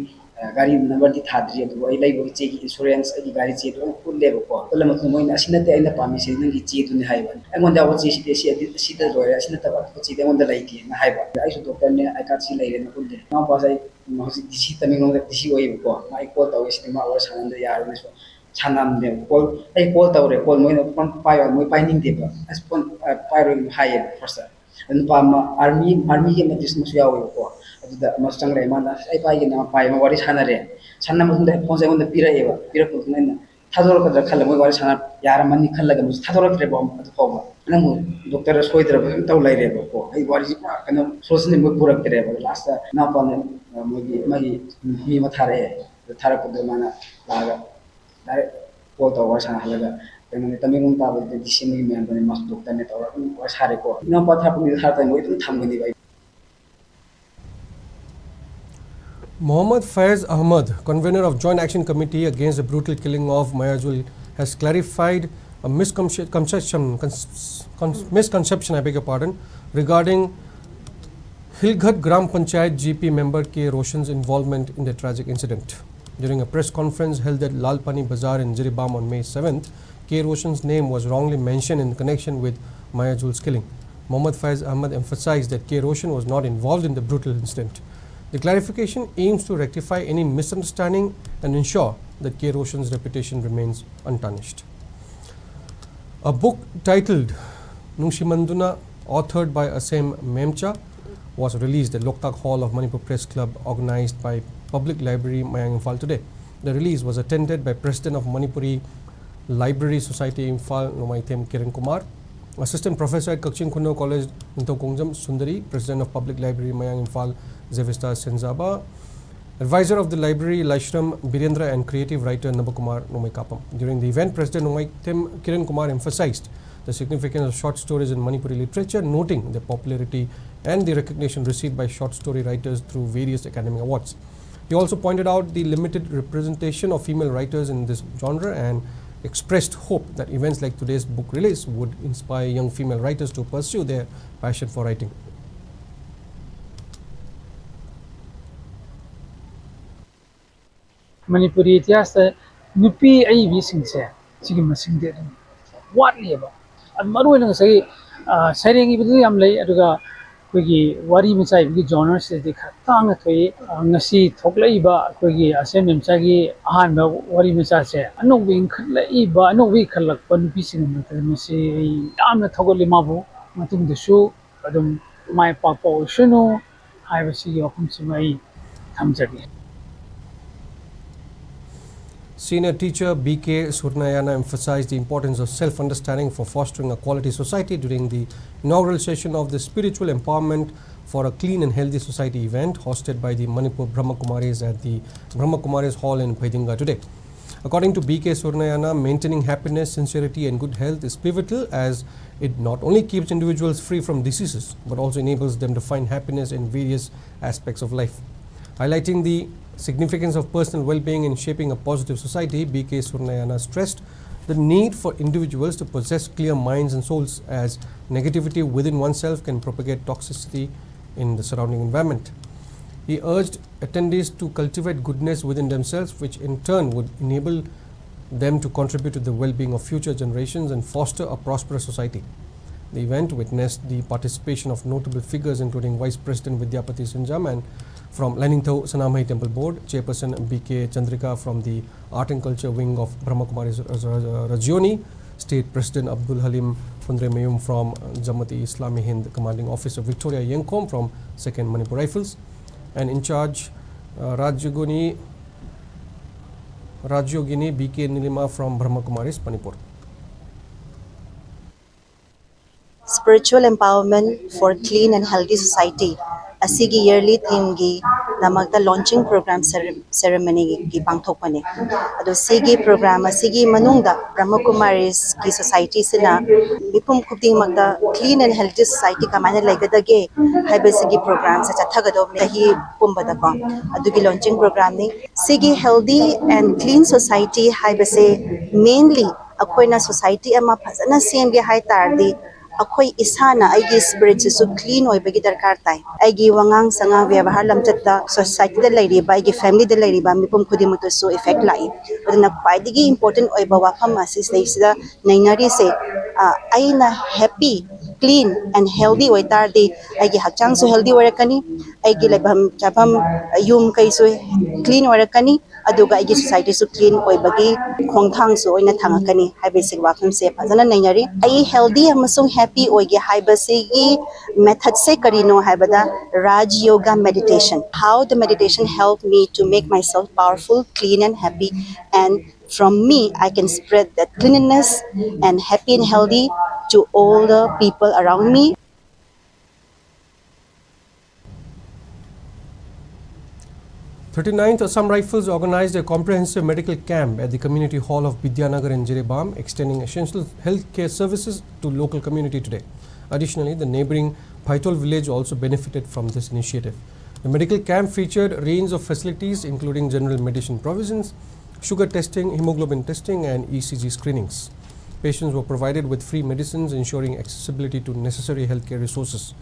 ꯑ, ꯒꯥꯔꯤ number ꯗꯤ ꯊꯥꯗ꯭ꯔꯤ, ꯑꯗꯨꯕꯨ ꯑꯩ ꯂꯩꯕꯒꯤ ꯆꯦꯒꯤ insurance, ꯑꯩꯒꯤ ꯒꯥꯔꯤ ꯆꯦꯗꯨ ꯂꯣꯏꯅ ꯎꯠꯂꯦꯕꯀꯣ꯫ ꯎꯠꯂ ꯃꯇꯨꯡꯗ ꯃꯣꯏꯅ, "ꯑꯁꯤ ꯅꯠꯇꯦ ꯑꯩꯅ ꯄꯥꯝꯃꯤꯁꯦ, ꯅꯪꯒꯤ ꯆꯦꯗꯨꯅꯤ" ꯍꯥꯏꯕ꯫ "ꯑꯩꯉꯣꯟꯗ ꯌꯥꯎꯕ ꯆꯦꯁꯤꯗꯤ ꯑꯁꯤ, ꯑꯁꯤꯗ ꯂꯣꯏꯔꯦ, ꯑꯁꯤ ꯅꯠꯇꯕ ꯑꯇꯣꯞꯄ ꯆꯦꯗꯤ ꯑꯩꯉꯣꯟꯗ ꯂꯩꯇꯦꯅ" ꯍꯥꯏꯕ꯫ ꯑꯗ ꯑꯩꯁꯨ doctor ꯅꯦ, I card ꯁꯤ ꯂꯩꯔꯦꯅ ꯎꯠꯂꯦ꯫ ꯏꯅꯥꯎꯄꯥꯁꯦ ꯑꯩ ꯍꯧꯖꯤꯛ D C, ꯇꯃꯦꯡꯂꯣꯡꯗ D C ꯑꯣꯏꯌꯦꯕꯀꯣ꯫ ꯃꯥ ꯑꯩ call ꯇꯧꯋꯦ, ꯁꯤꯗꯤ ꯃꯥ ꯋꯥꯔꯤ ꯁꯥꯟꯅꯍꯟꯗ ꯌꯥꯔꯣꯏꯅ ꯁꯨꯝ ꯁꯥꯟꯅꯍꯟꯗꯦꯕ꯫ Call, ꯑꯩ call ꯇꯧꯔꯦ, call ꯃꯣꯏꯅ phone ꯄꯥꯏꯌꯣ, ꯃꯣꯏ ꯄꯥꯏꯅꯤꯡꯗꯦꯕ꯫ ꯑꯁ, phone, ꯑ, ꯄꯥꯏꯔꯣꯏꯅ ꯍꯥꯏꯌꯦꯕ first꯫ ꯑꯗ ꯅꯨꯄꯥ ꯑꯃ army, army ꯒꯤ ꯑꯃ ꯗꯤꯁ ꯑꯃꯁꯨ ꯌꯥꯎꯋꯦꯕꯀꯣ꯫ ꯑꯗꯨꯗ ꯑꯃꯁꯨ ꯆꯪꯂꯛꯑꯦ, ꯃꯥꯅ, "ꯑꯁ, ꯑꯩ ꯄꯥꯏꯒꯦꯅ" ꯑꯃ ꯄꯥꯏ, ꯑꯃ ꯋꯥꯔꯤ ꯁꯥꯟꯅꯔꯦ꯫ ꯁꯥꯟꯅꯕ ꯃꯇꯨꯡꯗ ꯑꯩ phone ꯁꯦ ꯑꯩꯉꯣꯟꯗ ꯄꯤꯔꯛꯑꯦꯕ꯫ ꯄꯤꯔꯛꯄ ꯃꯇꯨꯡꯗ ꯑꯩꯅ ꯊꯥꯗꯣꯔꯛꯀꯗ꯭ꯔꯥ ꯈꯜꯂ, ꯃꯣꯏ ꯋꯥꯔꯤ ꯁꯥꯟꯅ ꯌꯥꯔꯝꯃꯅꯤ ꯈꯜꯂꯒ ꯑꯃꯨꯛ ꯊꯥꯗꯣꯔꯛꯇ꯭ꯔꯦꯕ ꯑꯗꯨ ꯐꯥꯎꯕ꯫ ꯅꯪꯕꯨ doctor ꯗ ꯁꯣꯏꯗ꯭ꯔꯕ ꯑꯗꯨꯝ ꯇꯧ ꯂꯩꯔꯦꯕꯀꯣ꯫ ꯑꯩ ꯋꯥꯔꯤꯁꯤ ꯄꯨꯔꯥ ꯀꯩꯅꯣ solution ꯁꯦ ꯃꯣꯏ ꯄꯨꯔꯛꯇ꯭ꯔꯦꯕ꯫ Last ꯇ ꯏꯅꯥꯎꯄꯥꯅ, ꯑ, ꯃꯣꯏꯒꯤ, ꯃꯥꯒꯤ ꯃꯤ ꯑꯃ ꯊꯥꯔꯛꯑꯦ꯫ ꯑꯗꯨ ꯊꯥꯔꯛꯄꯗꯣ ꯃꯥꯅ ꯂꯥꯛꯑꯒ direct call ꯇꯧꯔꯒ ꯋꯥꯔꯤ ꯁꯥꯟꯅꯍꯜꯂꯒ, ꯀꯩꯅꯣꯅꯦ, ꯇꯃꯦꯡꯂꯣꯡ ꯇꯥꯕꯗꯗꯤ D C ꯑꯃꯒꯤ member ꯅꯦ, ꯃꯥꯁꯨ doctor ꯅꯦ ꯇꯧꯔꯒ ꯑꯗꯨꯝ ꯋꯥꯔꯤ ꯁꯥꯔꯦꯀꯣ꯫ ꯏꯅꯥꯎꯄꯥ ꯊꯥꯔꯛꯄ ꯃꯤꯗꯣ ꯊꯥꯔꯛꯄ ꯃꯣꯏ ꯑꯗꯨꯝ ꯊꯝꯒꯅꯤꯕ ꯑꯩ꯫ Mohammad Faiz Ahmad, convener of Joint Action Committee against the brutal killing of Mayajul, has clarified a misconception, cons- cons- misconception, I beg your pardon, regarding Hilghat Gram Panchayat G P member K Roshan's involvement in the tragic incident. During a press conference held at Lalpani Bazar in Jiribam on May seventh, K Roshan's name was wrongly mentioned in connection with Maya Jul's killing. Mohammad Faiz Ahmad emphasized that K Roshan was not involved in the brutal incident. The clarification aims to rectify any misunderstanding and ensure that K Roshan's reputation remains untarnished. A book titled Nungshimanduna, authored by Asem Memcha, was released at Loktak Hall of Manipur Press Club, organized by Public Library, Mayang, Imphal today. The release was attended by President of Manipuri Library Society, Imphal, Nomaithem Kiran Kumar, Assistant Professor at Kakching Khulna College, Ningthou Khongjam Sundari, President of Public Library, Mayang, Imphal, Zevista Senzaba, Advisor of the Library, Laishram Birendra, and creative writer Nabakumar Nomaikapam. During the event, President Nomaithem Kiran Kumar emphasized the significance of short stories in Manipuri literature, noting their popularity and the recognition received by short story writers through various academic awards. He also pointed out the limited representation of female writers in this genre and expressed hope that events like today's book release would inspire young female writers to pursue their passion for writing. Manipuri ꯏꯇꯤꯍꯥꯁꯇ ꯅꯨꯄꯤ ꯑꯏꯕꯤꯁꯤꯡꯁꯦ ꯁꯤꯒꯤ ꯃꯁꯤꯡꯗꯤ ꯑꯗꯨꯝ ꯋꯥꯠꯂꯤꯑꯕ꯫ ꯑꯗꯨ ꯃꯔꯨꯑꯣꯏꯅ ꯉꯁꯥꯏꯒꯤ, ꯑ, ꯁꯩꯔꯦꯡ ꯏꯕꯗꯨ ꯌꯥꯝ ꯂꯩ, ꯑꯗꯨꯒ ꯑꯩꯈꯣꯏꯒꯤ ꯋꯥꯔꯤ ꯃꯆꯥ ꯏꯕꯒꯤ ꯖꯣꯅꯔꯁꯤꯗꯤ ꯈꯔ ꯇꯥꯡꯅ ꯊꯣꯛꯏ꯫ ꯑ, ꯉꯁꯤ ꯊꯣꯛꯂꯛꯏꯕ ꯑꯩꯈꯣꯏꯒꯤ ꯑꯁꯦꯝ ꯃꯦꯝꯆꯥꯒꯤ ꯑꯍꯥꯟꯕ ꯋꯥꯔꯤ ꯃꯆꯥꯁꯦ ꯑꯅꯧꯕ ꯏꯟꯈꯠꯂꯛꯏꯕ, ꯑꯅꯧꯕ ꯏꯟꯈꯠꯂꯛꯄ ꯅꯨꯄꯤꯁꯤꯡꯒꯤ ꯃꯔꯛꯇ ꯃꯁꯤ ꯑꯩ ꯌꯥꯝꯅ ꯊꯧꯒꯠꯂꯤ꯫ ꯃꯥꯕꯨ ꯃꯇꯨꯡꯗꯁꯨ ꯑꯗꯨꯝ ꯃꯥꯏ ꯄꯥꯛꯄ ꯑꯣꯏꯁꯅꯨ ꯍꯥꯏꯕꯁꯤꯒꯤ ꯋꯥꯐꯝꯁꯤꯃ ꯑꯩ ꯊꯝꯖꯒꯦ꯫ Senior teacher B K Surnayana emphasized the importance of self-understanding for fostering a quality society during the inaugural session of the Spiritual Empowerment for a Clean and Healthy Society event hosted by the Manipur Brahmakumaris at the Brahmakumaris Hall in Pheidinga today. According to B K Surnayana, maintaining happiness, sincerity, and good health is pivotal, as it not only keeps individuals free from diseases but also enables them to find happiness in various aspects of life. Highlighting the significance of personal well-being in shaping a positive society, B K Surnayana stressed the need for individuals to possess clear minds and souls, as negativity within oneself can propagate toxicity in the surrounding environment. He urged attendees to cultivate goodness within themselves, which in turn would enable them to contribute to the well-being of future generations and foster a prosperous society. The event witnessed the participation of notable figures including Vice President Vidyapati Sinjam and from Lainingthou Sanamahai Temple Board, Chairperson B K Chandrika from the Art and Culture Wing of Brahmakumari's Rajioni, State President Abdul Halim Phundremayum from Jamati Islami Hind Commanding Officer Victoria Yengkhom from Second Manipur Rifles, and in charge uh, Rajyogini, Rajyogini B K Nilima from Brahmakumari's Manipur. Spiritual Empowerment for Clean and Healthy Society ꯑꯁꯤꯒꯤ yearly themeꯒꯤ ꯗꯃꯛꯇ launching program ceremonyꯒꯤ ꯄꯥꯡꯊꯣꯛꯄꯅꯤ꯫ ꯑꯗꯣ ꯁꯤꯒꯤ program ꯑꯁꯤꯒꯤ ꯃꯅꯨꯡꯗ Brahmakumariesꯀꯤ societyꯁꯤꯅ ꯃꯤꯄꯨꯝ ꯈꯨꯗꯤꯡꯃꯛꯇ clean and healthy society ꯀꯃꯥꯏꯅ ꯂꯩꯒꯗꯒꯦ ꯍꯥꯏꯕꯁꯤꯒꯤ programꯁꯦ ꯆꯠꯊꯒꯗꯧꯕꯅꯤ ꯆꯍꯤ ꯄꯨꯝꯕꯗꯀꯣ꯫ ꯑꯗꯨꯒꯤ launching programꯅꯤ꯫ ꯁꯤꯒꯤ healthy and clean society ꯍꯥꯏꯕꯁꯦ mainly ꯑꯩꯈꯣꯏꯅ society ꯑꯃ ꯐꯖꯅ ꯁꯦꯝꯒꯦ ꯍꯥꯏ ꯇꯥꯔꯗꯤ ꯑꯩꯈꯣꯏ ꯏꯁꯥꯅ ꯑꯩꯒꯤ spiritꯁꯤꯁꯨ clean ꯑꯣꯏꯕꯒꯤ ꯗꯔꯀꯥꯔ ꯇꯥꯏ꯫ ꯑꯩꯒꯤ ꯋꯥꯉꯥꯡ ꯁꯉꯥꯡ ꯕꯦꯕꯥꯔ ꯂꯝꯆꯠꯇ societyꯗ ꯂꯩꯔꯤꯕ ꯑꯩꯒꯤ familyꯗ ꯂꯩꯔꯤꯕ ꯃꯤꯄꯨꯝ ꯈꯨꯗꯤꯡꯃꯛꯇꯁꯨ effect ꯂꯥꯛꯏ꯫ ꯑꯗꯨꯅ ꯈ꯭ꯋꯥꯏꯗꯒꯤ important ꯑꯣꯏꯕ ꯋꯥꯐꯝ ꯑꯁꯤ ꯁꯤꯗꯩꯁꯤꯗ ꯅꯩꯅꯔꯤꯁꯦ꯫ ꯑꯩꯅ happy, clean and healthy ꯑꯣꯏꯇꯥꯔꯗꯤ ꯑꯩꯒꯤ ꯍꯛꯆꯥꯡꯁꯨ healthy ꯑꯣꯏꯔꯛꯀꯅꯤ, ꯑꯩꯒꯤ ꯂꯩꯐꯝ ꯆꯥꯐꯝ ꯌꯨꯝ ꯀꯩꯁꯨ clean ꯑꯣꯏꯔꯛꯀꯅꯤ, ꯑꯗꯨꯒ ꯑꯩꯒꯤ societyꯁꯨ clean ꯑꯣꯏꯕꯒꯤ ꯈꯣꯡꯊꯥꯡꯁꯨ ꯑꯣꯏꯅ ꯊꯥꯡꯉꯛꯀꯅꯤ ꯍꯥꯏꯕꯁꯤꯒꯤ ꯋꯥꯐꯝꯁꯦ ꯐꯖꯅ ꯅꯩꯅꯔꯤ꯫ ꯑꯩ healthy ꯑꯃꯁꯨꯡ happy ꯑꯣꯏꯒꯦ ꯍꯥꯏꯕꯁꯤꯒꯤ methodꯁꯦ ꯀꯔꯤꯅꯣ ꯍꯥꯏꯕꯗ Raj Yoga meditation. How the meditation helped me to make myself powerful, clean and happy, and from me I can spread that cleanliness and happy and healthy to all the people around me. Thirty-ninth Assam Rifles organized a comprehensive medical camp at the community hall of Bidyanagar in Jiribam, extending essential healthcare services to local community today. Additionally, the neighboring Phaitol village also benefited from this initiative. The medical camp featured a range of facilities including general medicine provisions, sugar testing, hemoglobin testing and E C G screenings. Patients were provided with free medicines ensuring accessibility to necessary healthcare resources.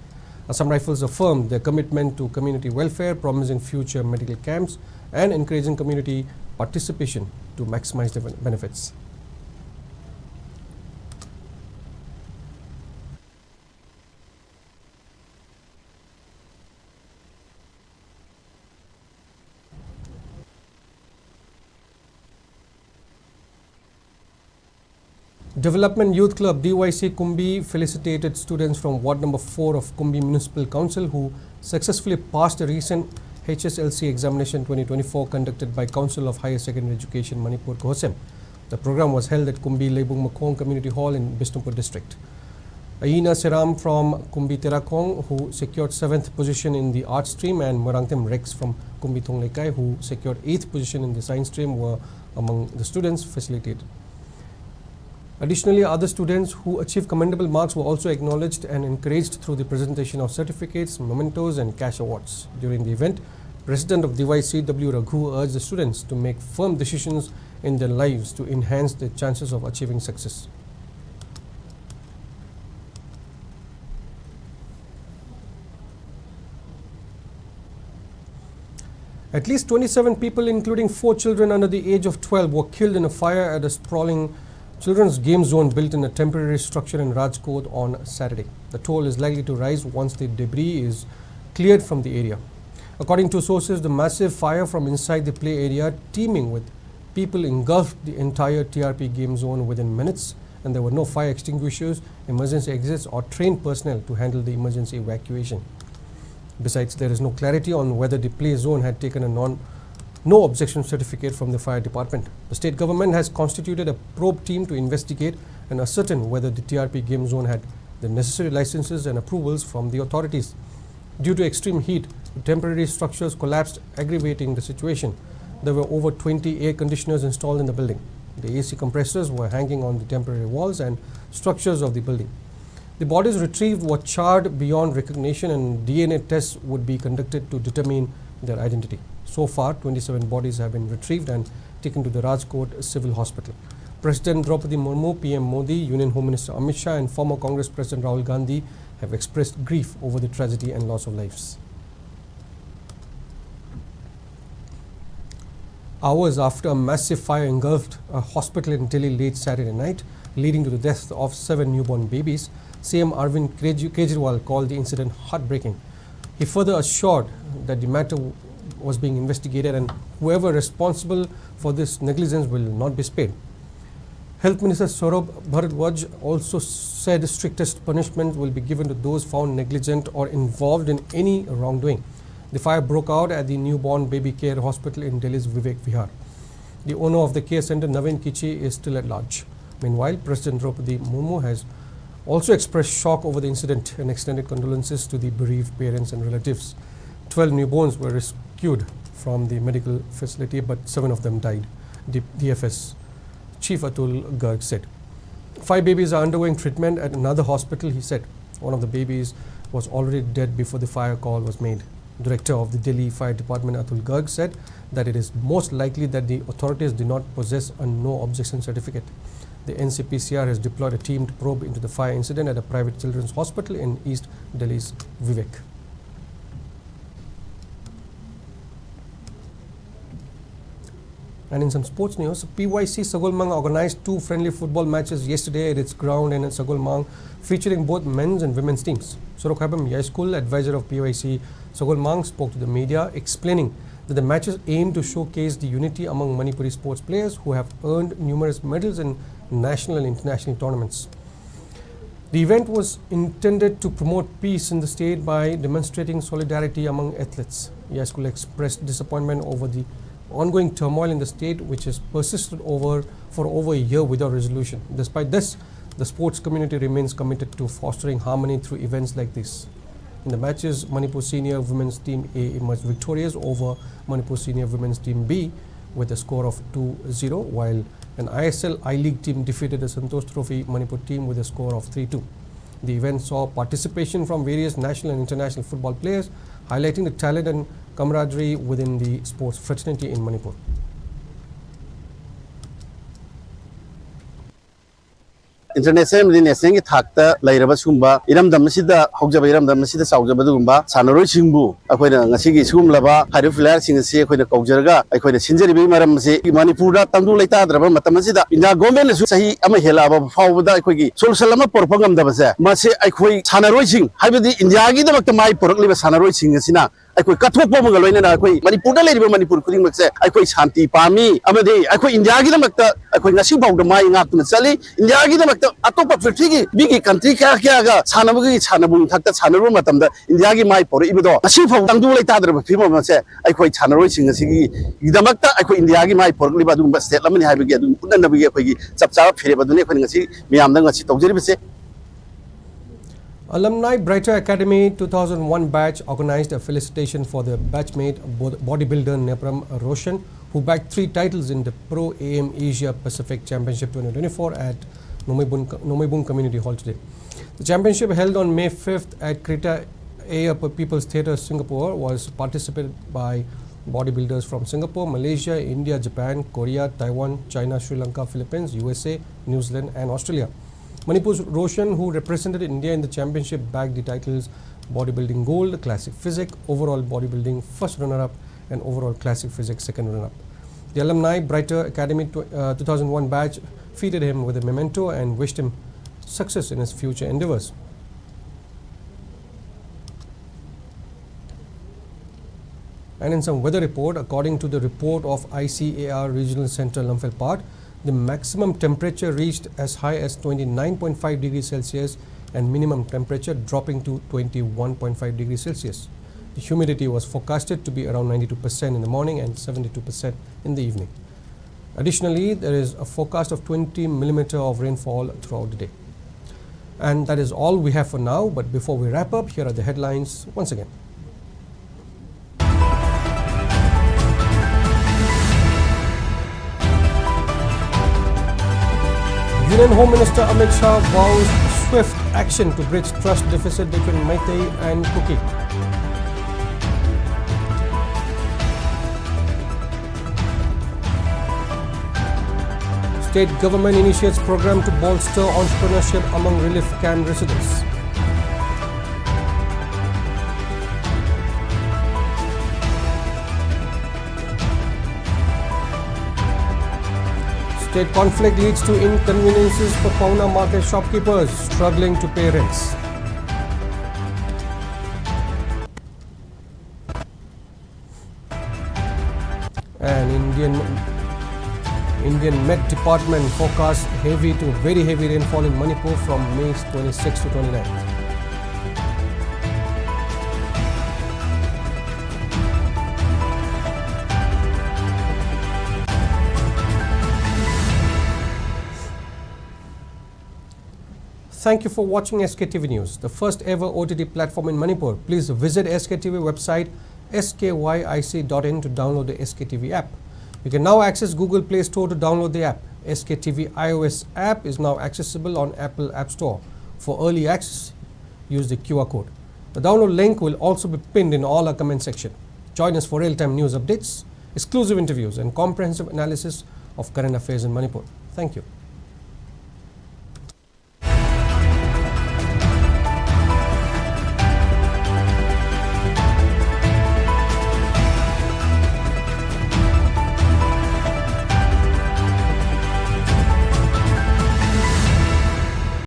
Assam Rifles affirmed their commitment to community welfare, promising future medical camps and encouraging community participation to maximize the ben- benefits. Development Youth Club, D Y C Kumbi, felicitated students from Ward Number four of Kumbi Municipal Council, who successfully passed the recent H S L C examination twenty twenty-four conducted by Council of Higher Secondary Education Manipur, COHSEM. The program was held at Kumbi Leibung Makhong Community Hall in Bishnupur district. Aina Seram from Kumbi Terakhong, who secured seventh position in the art stream, and Morangtem Rex from Kumbi Thongleikai, who secured eighth position in the science stream, were among the students facilitated. Additionally, other students who achieved commendable marks were also acknowledged and encouraged through the presentation of certificates, mementos, and cash awards. During the event, President of D Y C W Raghu urged the students to make firm decisions in their lives to enhance their chances of achieving success. At least twenty-seven people, including four children under the age of twelve, were killed in a fire at a sprawling children's game zone built in a temporary structure in Rajkot on Saturday. The toll is likely to rise once the debris is cleared from the area. According to sources, the massive fire from inside the play area, teeming with people, engulfed the entire T R P game zone within minutes, and there were no fire extinguishers, emergency exits, or trained personnel to handle the emergency evacuation. Besides, there is no clarity on whether the play zone had taken a non no objection certificate from the fire department. The state government has constituted a probe team to investigate and ascertain whether the T R P game zone had the necessary licenses and approvals from the authorities. Due to extreme heat, the temporary structures collapsed, aggravating the situation. There were over twenty air conditioners installed in the building. The A C compressors were hanging on the temporary walls and structures of the building. The bodies retrieved were charred beyond recognition, and D N A tests would be conducted to determine their identity. So far, twenty-seven bodies have been retrieved and taken to the Rajkot Civil Hospital. President Draupadi Murmu, P M Modi, Union Home Minister Amit Shah, and former Congress President Rahul Gandhi have expressed grief over the tragedy and loss of lives. Hours after a massive fire engulfed a hospital in Delhi late Saturday night, leading to the death of seven newborn babies, C M Arvind Kej- Kejriwal called the incident heartbreaking. He further assured that the matter was being investigated and whoever responsible for this negligence will not be spared. Health Minister Saurabh Bhardwaj also said strictest punishment will be given to those found negligent or involved in any wrongdoing. The fire broke out at the newborn baby care hospital in Delhi's Vivek Vihar. The owner of the care center, Naveen Kichi, is still at large. Meanwhile, President Draupadi Murmu has also expressed shock over the incident and extended condolences to the bereaved parents and relatives. Twelve newborns were rescued from the medical facility, but seven of them died, the D F S Chief Atul Garg said. Five babies are undergoing treatment at another hospital, he said. One of the babies was already dead before the fire call was made. Director of the Delhi Fire Department, Atul Garg, said that it is most likely that the authorities did not possess a no objection certificate. The N C P C R has deployed a team to probe into the fire incident at a private children's hospital in East Delhi's Vivek. And in some sports news, P Y C Sagolmang organized two friendly football matches yesterday at its ground in Sagolmang, featuring both men's and women's teams. Sorokhabam Yai School, advisor of P Y C Sagolmang, spoke to the media, explaining that the matches aim to showcase the unity among Manipuri sports players who have earned numerous medals in national and international tournaments. The event was intended to promote peace in the state by demonstrating solidarity among athletes. Yai School expressed disappointment over the ongoing turmoil in the state, which has persisted over for over a year without resolution. Despite this, the sports community remains committed to fostering harmony through events like this. In the matches, Manipur Senior Women's Team A emerged victorious over Manipur Senior Women's Team B with a score of two zero, while an I S L I-League team defeated the Santosh Trophy Manipur team with a score of three two. The event saw participation from various national and international football players, highlighting the talent and camaraderie within the sports fraternity in Manipur. International ꯑꯃꯗꯤ ꯅꯦꯁꯅꯦꯜꯒꯤ ꯊꯥꯛꯇ ꯂꯩꯔꯕ ꯁꯤꯒꯨꯝꯕ ꯏꯔꯝꯗꯝ ꯑꯁꯤꯗ ꯍꯧꯖꯕ, ꯏꯔꯝꯗꯝ ꯑꯁꯤꯗ ꯆꯥꯎꯖꯕ ꯑꯗꯨꯒꯨꯝꯕ ꯁꯥꯟꯅꯔꯣꯏꯁꯤꯡꯕꯨ ꯑꯩꯈꯣꯏꯅ ꯉꯁꯤꯒꯤ ꯁꯤꯒꯨꯝꯂꯕ ꯍꯥꯏꯔꯤꯕ ꯄ꯭ꯂꯦꯌꯔꯁꯤꯡ ꯑꯁꯤ ꯑꯩꯈꯣꯏꯅ ꯀꯧꯖꯔꯒ ꯑꯩꯈꯣꯏꯅ ꯁꯤꯟꯖꯔꯤꯕꯒꯤ ꯃꯔꯝ ꯑꯁꯤ ꯃꯅꯤꯄꯨꯔꯗ ꯇꯪꯗꯨ ꯂꯩꯇꯥꯗ꯭ꯔꯕ ꯃꯇꯝ ꯑꯁꯤꯗ ꯏꯟꯗꯤꯌꯥ ꯒꯣꯔꯃꯦꯟꯅꯁꯨ ꯆꯍꯤ ꯑꯃ ꯍꯦꯜꯂꯛꯑꯕ ꯐꯥꯎꯕꯗ ꯑꯩꯈꯣꯏꯒꯤ ꯁꯣꯂꯨꯁꯟ ꯑꯃ ꯄꯨꯔꯛꯄ ꯉꯝꯗꯕꯁꯦ, ꯃꯁꯤ ꯑꯩꯈꯣꯏ ꯁꯥꯟꯅꯔꯣꯏꯁꯤꯡ, ꯍꯥꯏꯕꯗꯤ ꯏꯟꯗꯤꯌꯥꯒꯤꯗꯃꯛꯇ ꯃꯥꯏ ꯄꯨꯔꯛꯂꯤꯕ ꯁꯥꯟꯅꯔꯣꯏꯁꯤꯡ ꯑꯁꯤꯅ ꯑꯩꯈꯣꯏ ꯀꯠꯊꯣꯛꯄ ꯑꯃꯒ ꯂꯣꯏꯅꯅ ꯑꯩꯈꯣꯏ ꯃꯅꯤꯄꯨꯔꯗ ꯂꯩꯔꯤꯕ ꯃꯅꯤꯄꯨꯔ ꯈꯨꯗꯤꯡꯃꯛꯁꯦ ꯑꯩꯈꯣꯏ ꯁꯥꯟꯇꯤ ꯄꯥꯝꯃꯤ, ꯑꯃꯗꯤ ꯑꯩꯈꯣꯏ ꯏꯟꯗꯤꯌꯥꯒꯤꯗꯃꯛꯇ ꯑꯩꯈꯣꯏ ꯉꯁꯤ ꯐꯥꯎꯗ ꯃꯥꯏ ꯉꯥꯛꯇꯨꯅ ꯆꯠꯂꯤ꯫ ꯏꯟꯗꯤꯌꯥꯒꯤꯗꯃꯛꯇ ꯑꯇꯣꯞꯄ ꯄ꯭ꯔꯤꯊꯤꯕꯤꯒꯤ ꯃꯤꯒꯤ ꯀꯟꯇ꯭ꯔꯤ ꯀꯌꯥ ꯀꯌꯥꯒ ꯁꯥꯟꯅꯕꯒꯤ ꯁꯥꯟꯅꯕꯨꯡ ꯊꯛꯇ ꯁꯥꯟꯅꯔꯨꯕ ꯃꯇꯝꯗ ꯏꯟꯗꯤꯌꯥꯒꯤ ꯃꯥꯏ ꯄꯨꯔꯛꯏꯕꯗꯣ ꯉꯁꯤ ꯐꯥꯎ ꯇꯪꯗꯨ ꯂꯩꯇꯥꯗ꯭ꯔꯕ ꯐꯤꯕꯝ ꯑꯃꯁꯦ ꯑꯩꯈꯣꯏ ꯁꯥꯟꯅꯔꯣꯏꯁꯤꯡ ꯑꯁꯤꯒꯤꯗꯃꯛꯇ ꯑꯩꯈꯣꯏ ꯏꯟꯗꯤꯌꯥꯒꯤ ꯃꯥꯏ ꯄꯨꯔꯛꯂꯤꯕ ꯑꯗꯨꯒꯨꯝꯕ ꯁ꯭ꯇꯦꯠ ꯑꯃꯅꯤ ꯍꯥꯏꯕꯒꯤ ꯑꯗꯨꯝ ꯎꯠꯅꯅꯕꯒꯤ ꯑꯩꯈꯣꯏꯒꯤ ꯆꯞ ꯆꯥꯕ ꯐꯤꯔꯦꯞ ꯑꯗꯨꯅꯤ ꯑꯩꯈꯣꯏꯅ ꯉꯁꯤ ꯃꯤꯌꯥꯝꯗ ꯉꯁꯤ ꯇꯧꯖꯔꯤꯕꯁꯦ꯫ Alumni Brighter Academy two thousand one batch organized a felicitation for their batchmate bo- bodybuilder Nepram Roshan, who bagged three titles in the Pro A M Asia Pacific Championship twenty twenty-four at Nomeibung, Nomeibung Community Hall today. The championship, held on May fifth at Krita Ayer People's Theatre, Singapore, was participated by bodybuilders from Singapore, Malaysia, India, Japan, Korea, Taiwan, China, Sri Lanka, Philippines, U S A, New Zealand, and Australia. Manipur's Roshan, who represented India in the championship, bagged the titles bodybuilding gold, classic physique, overall bodybuilding first runner-up, and overall classic physique second runner-up. The alumni Brighter Academy tw- uh, two thousand one batch feted him with a memento and wished him success in his future endeavors. And in some weather report, according to the report of I C A R Regional Center Lamphel Part, the maximum temperature reached as high as twenty-nine point five degrees Celsius and minimum temperature dropping to twenty-one point five degrees Celsius. The humidity was forecasted to be around ninety-two percent in the morning and seventy-two percent in the evening. Additionally, there is a forecast of twenty millimeter of rainfall throughout the day. And that is all we have for now, but before we wrap up, here are the headlines once again. Union Home Minister Amit Shah vows swift action to bridge trust deficit between Meitei and Kuki. State government initiates program to bolster entrepreneurship among relief camp residents. State conflict leads to inconveniences for Paona market shopkeepers struggling to pay rents. And Indian Indian Met Department forecasts heavy to very heavy rainfall in Manipur from May twenty-sixth to twenty-ninth. Thank you for watching S K T V News, the first ever O T T platform in Manipur. Please visit S K T V website S K Y I C dot in to download the S K T V app. You can now access Google Play Store to download the app. S K T V iOS app is now accessible on Apple App Store. For early access, use the Q R code. The download link will also be pinned in all our comment section. Join us for real-time news updates, exclusive interviews, and comprehensive analysis of current affairs in Manipur. Thank you.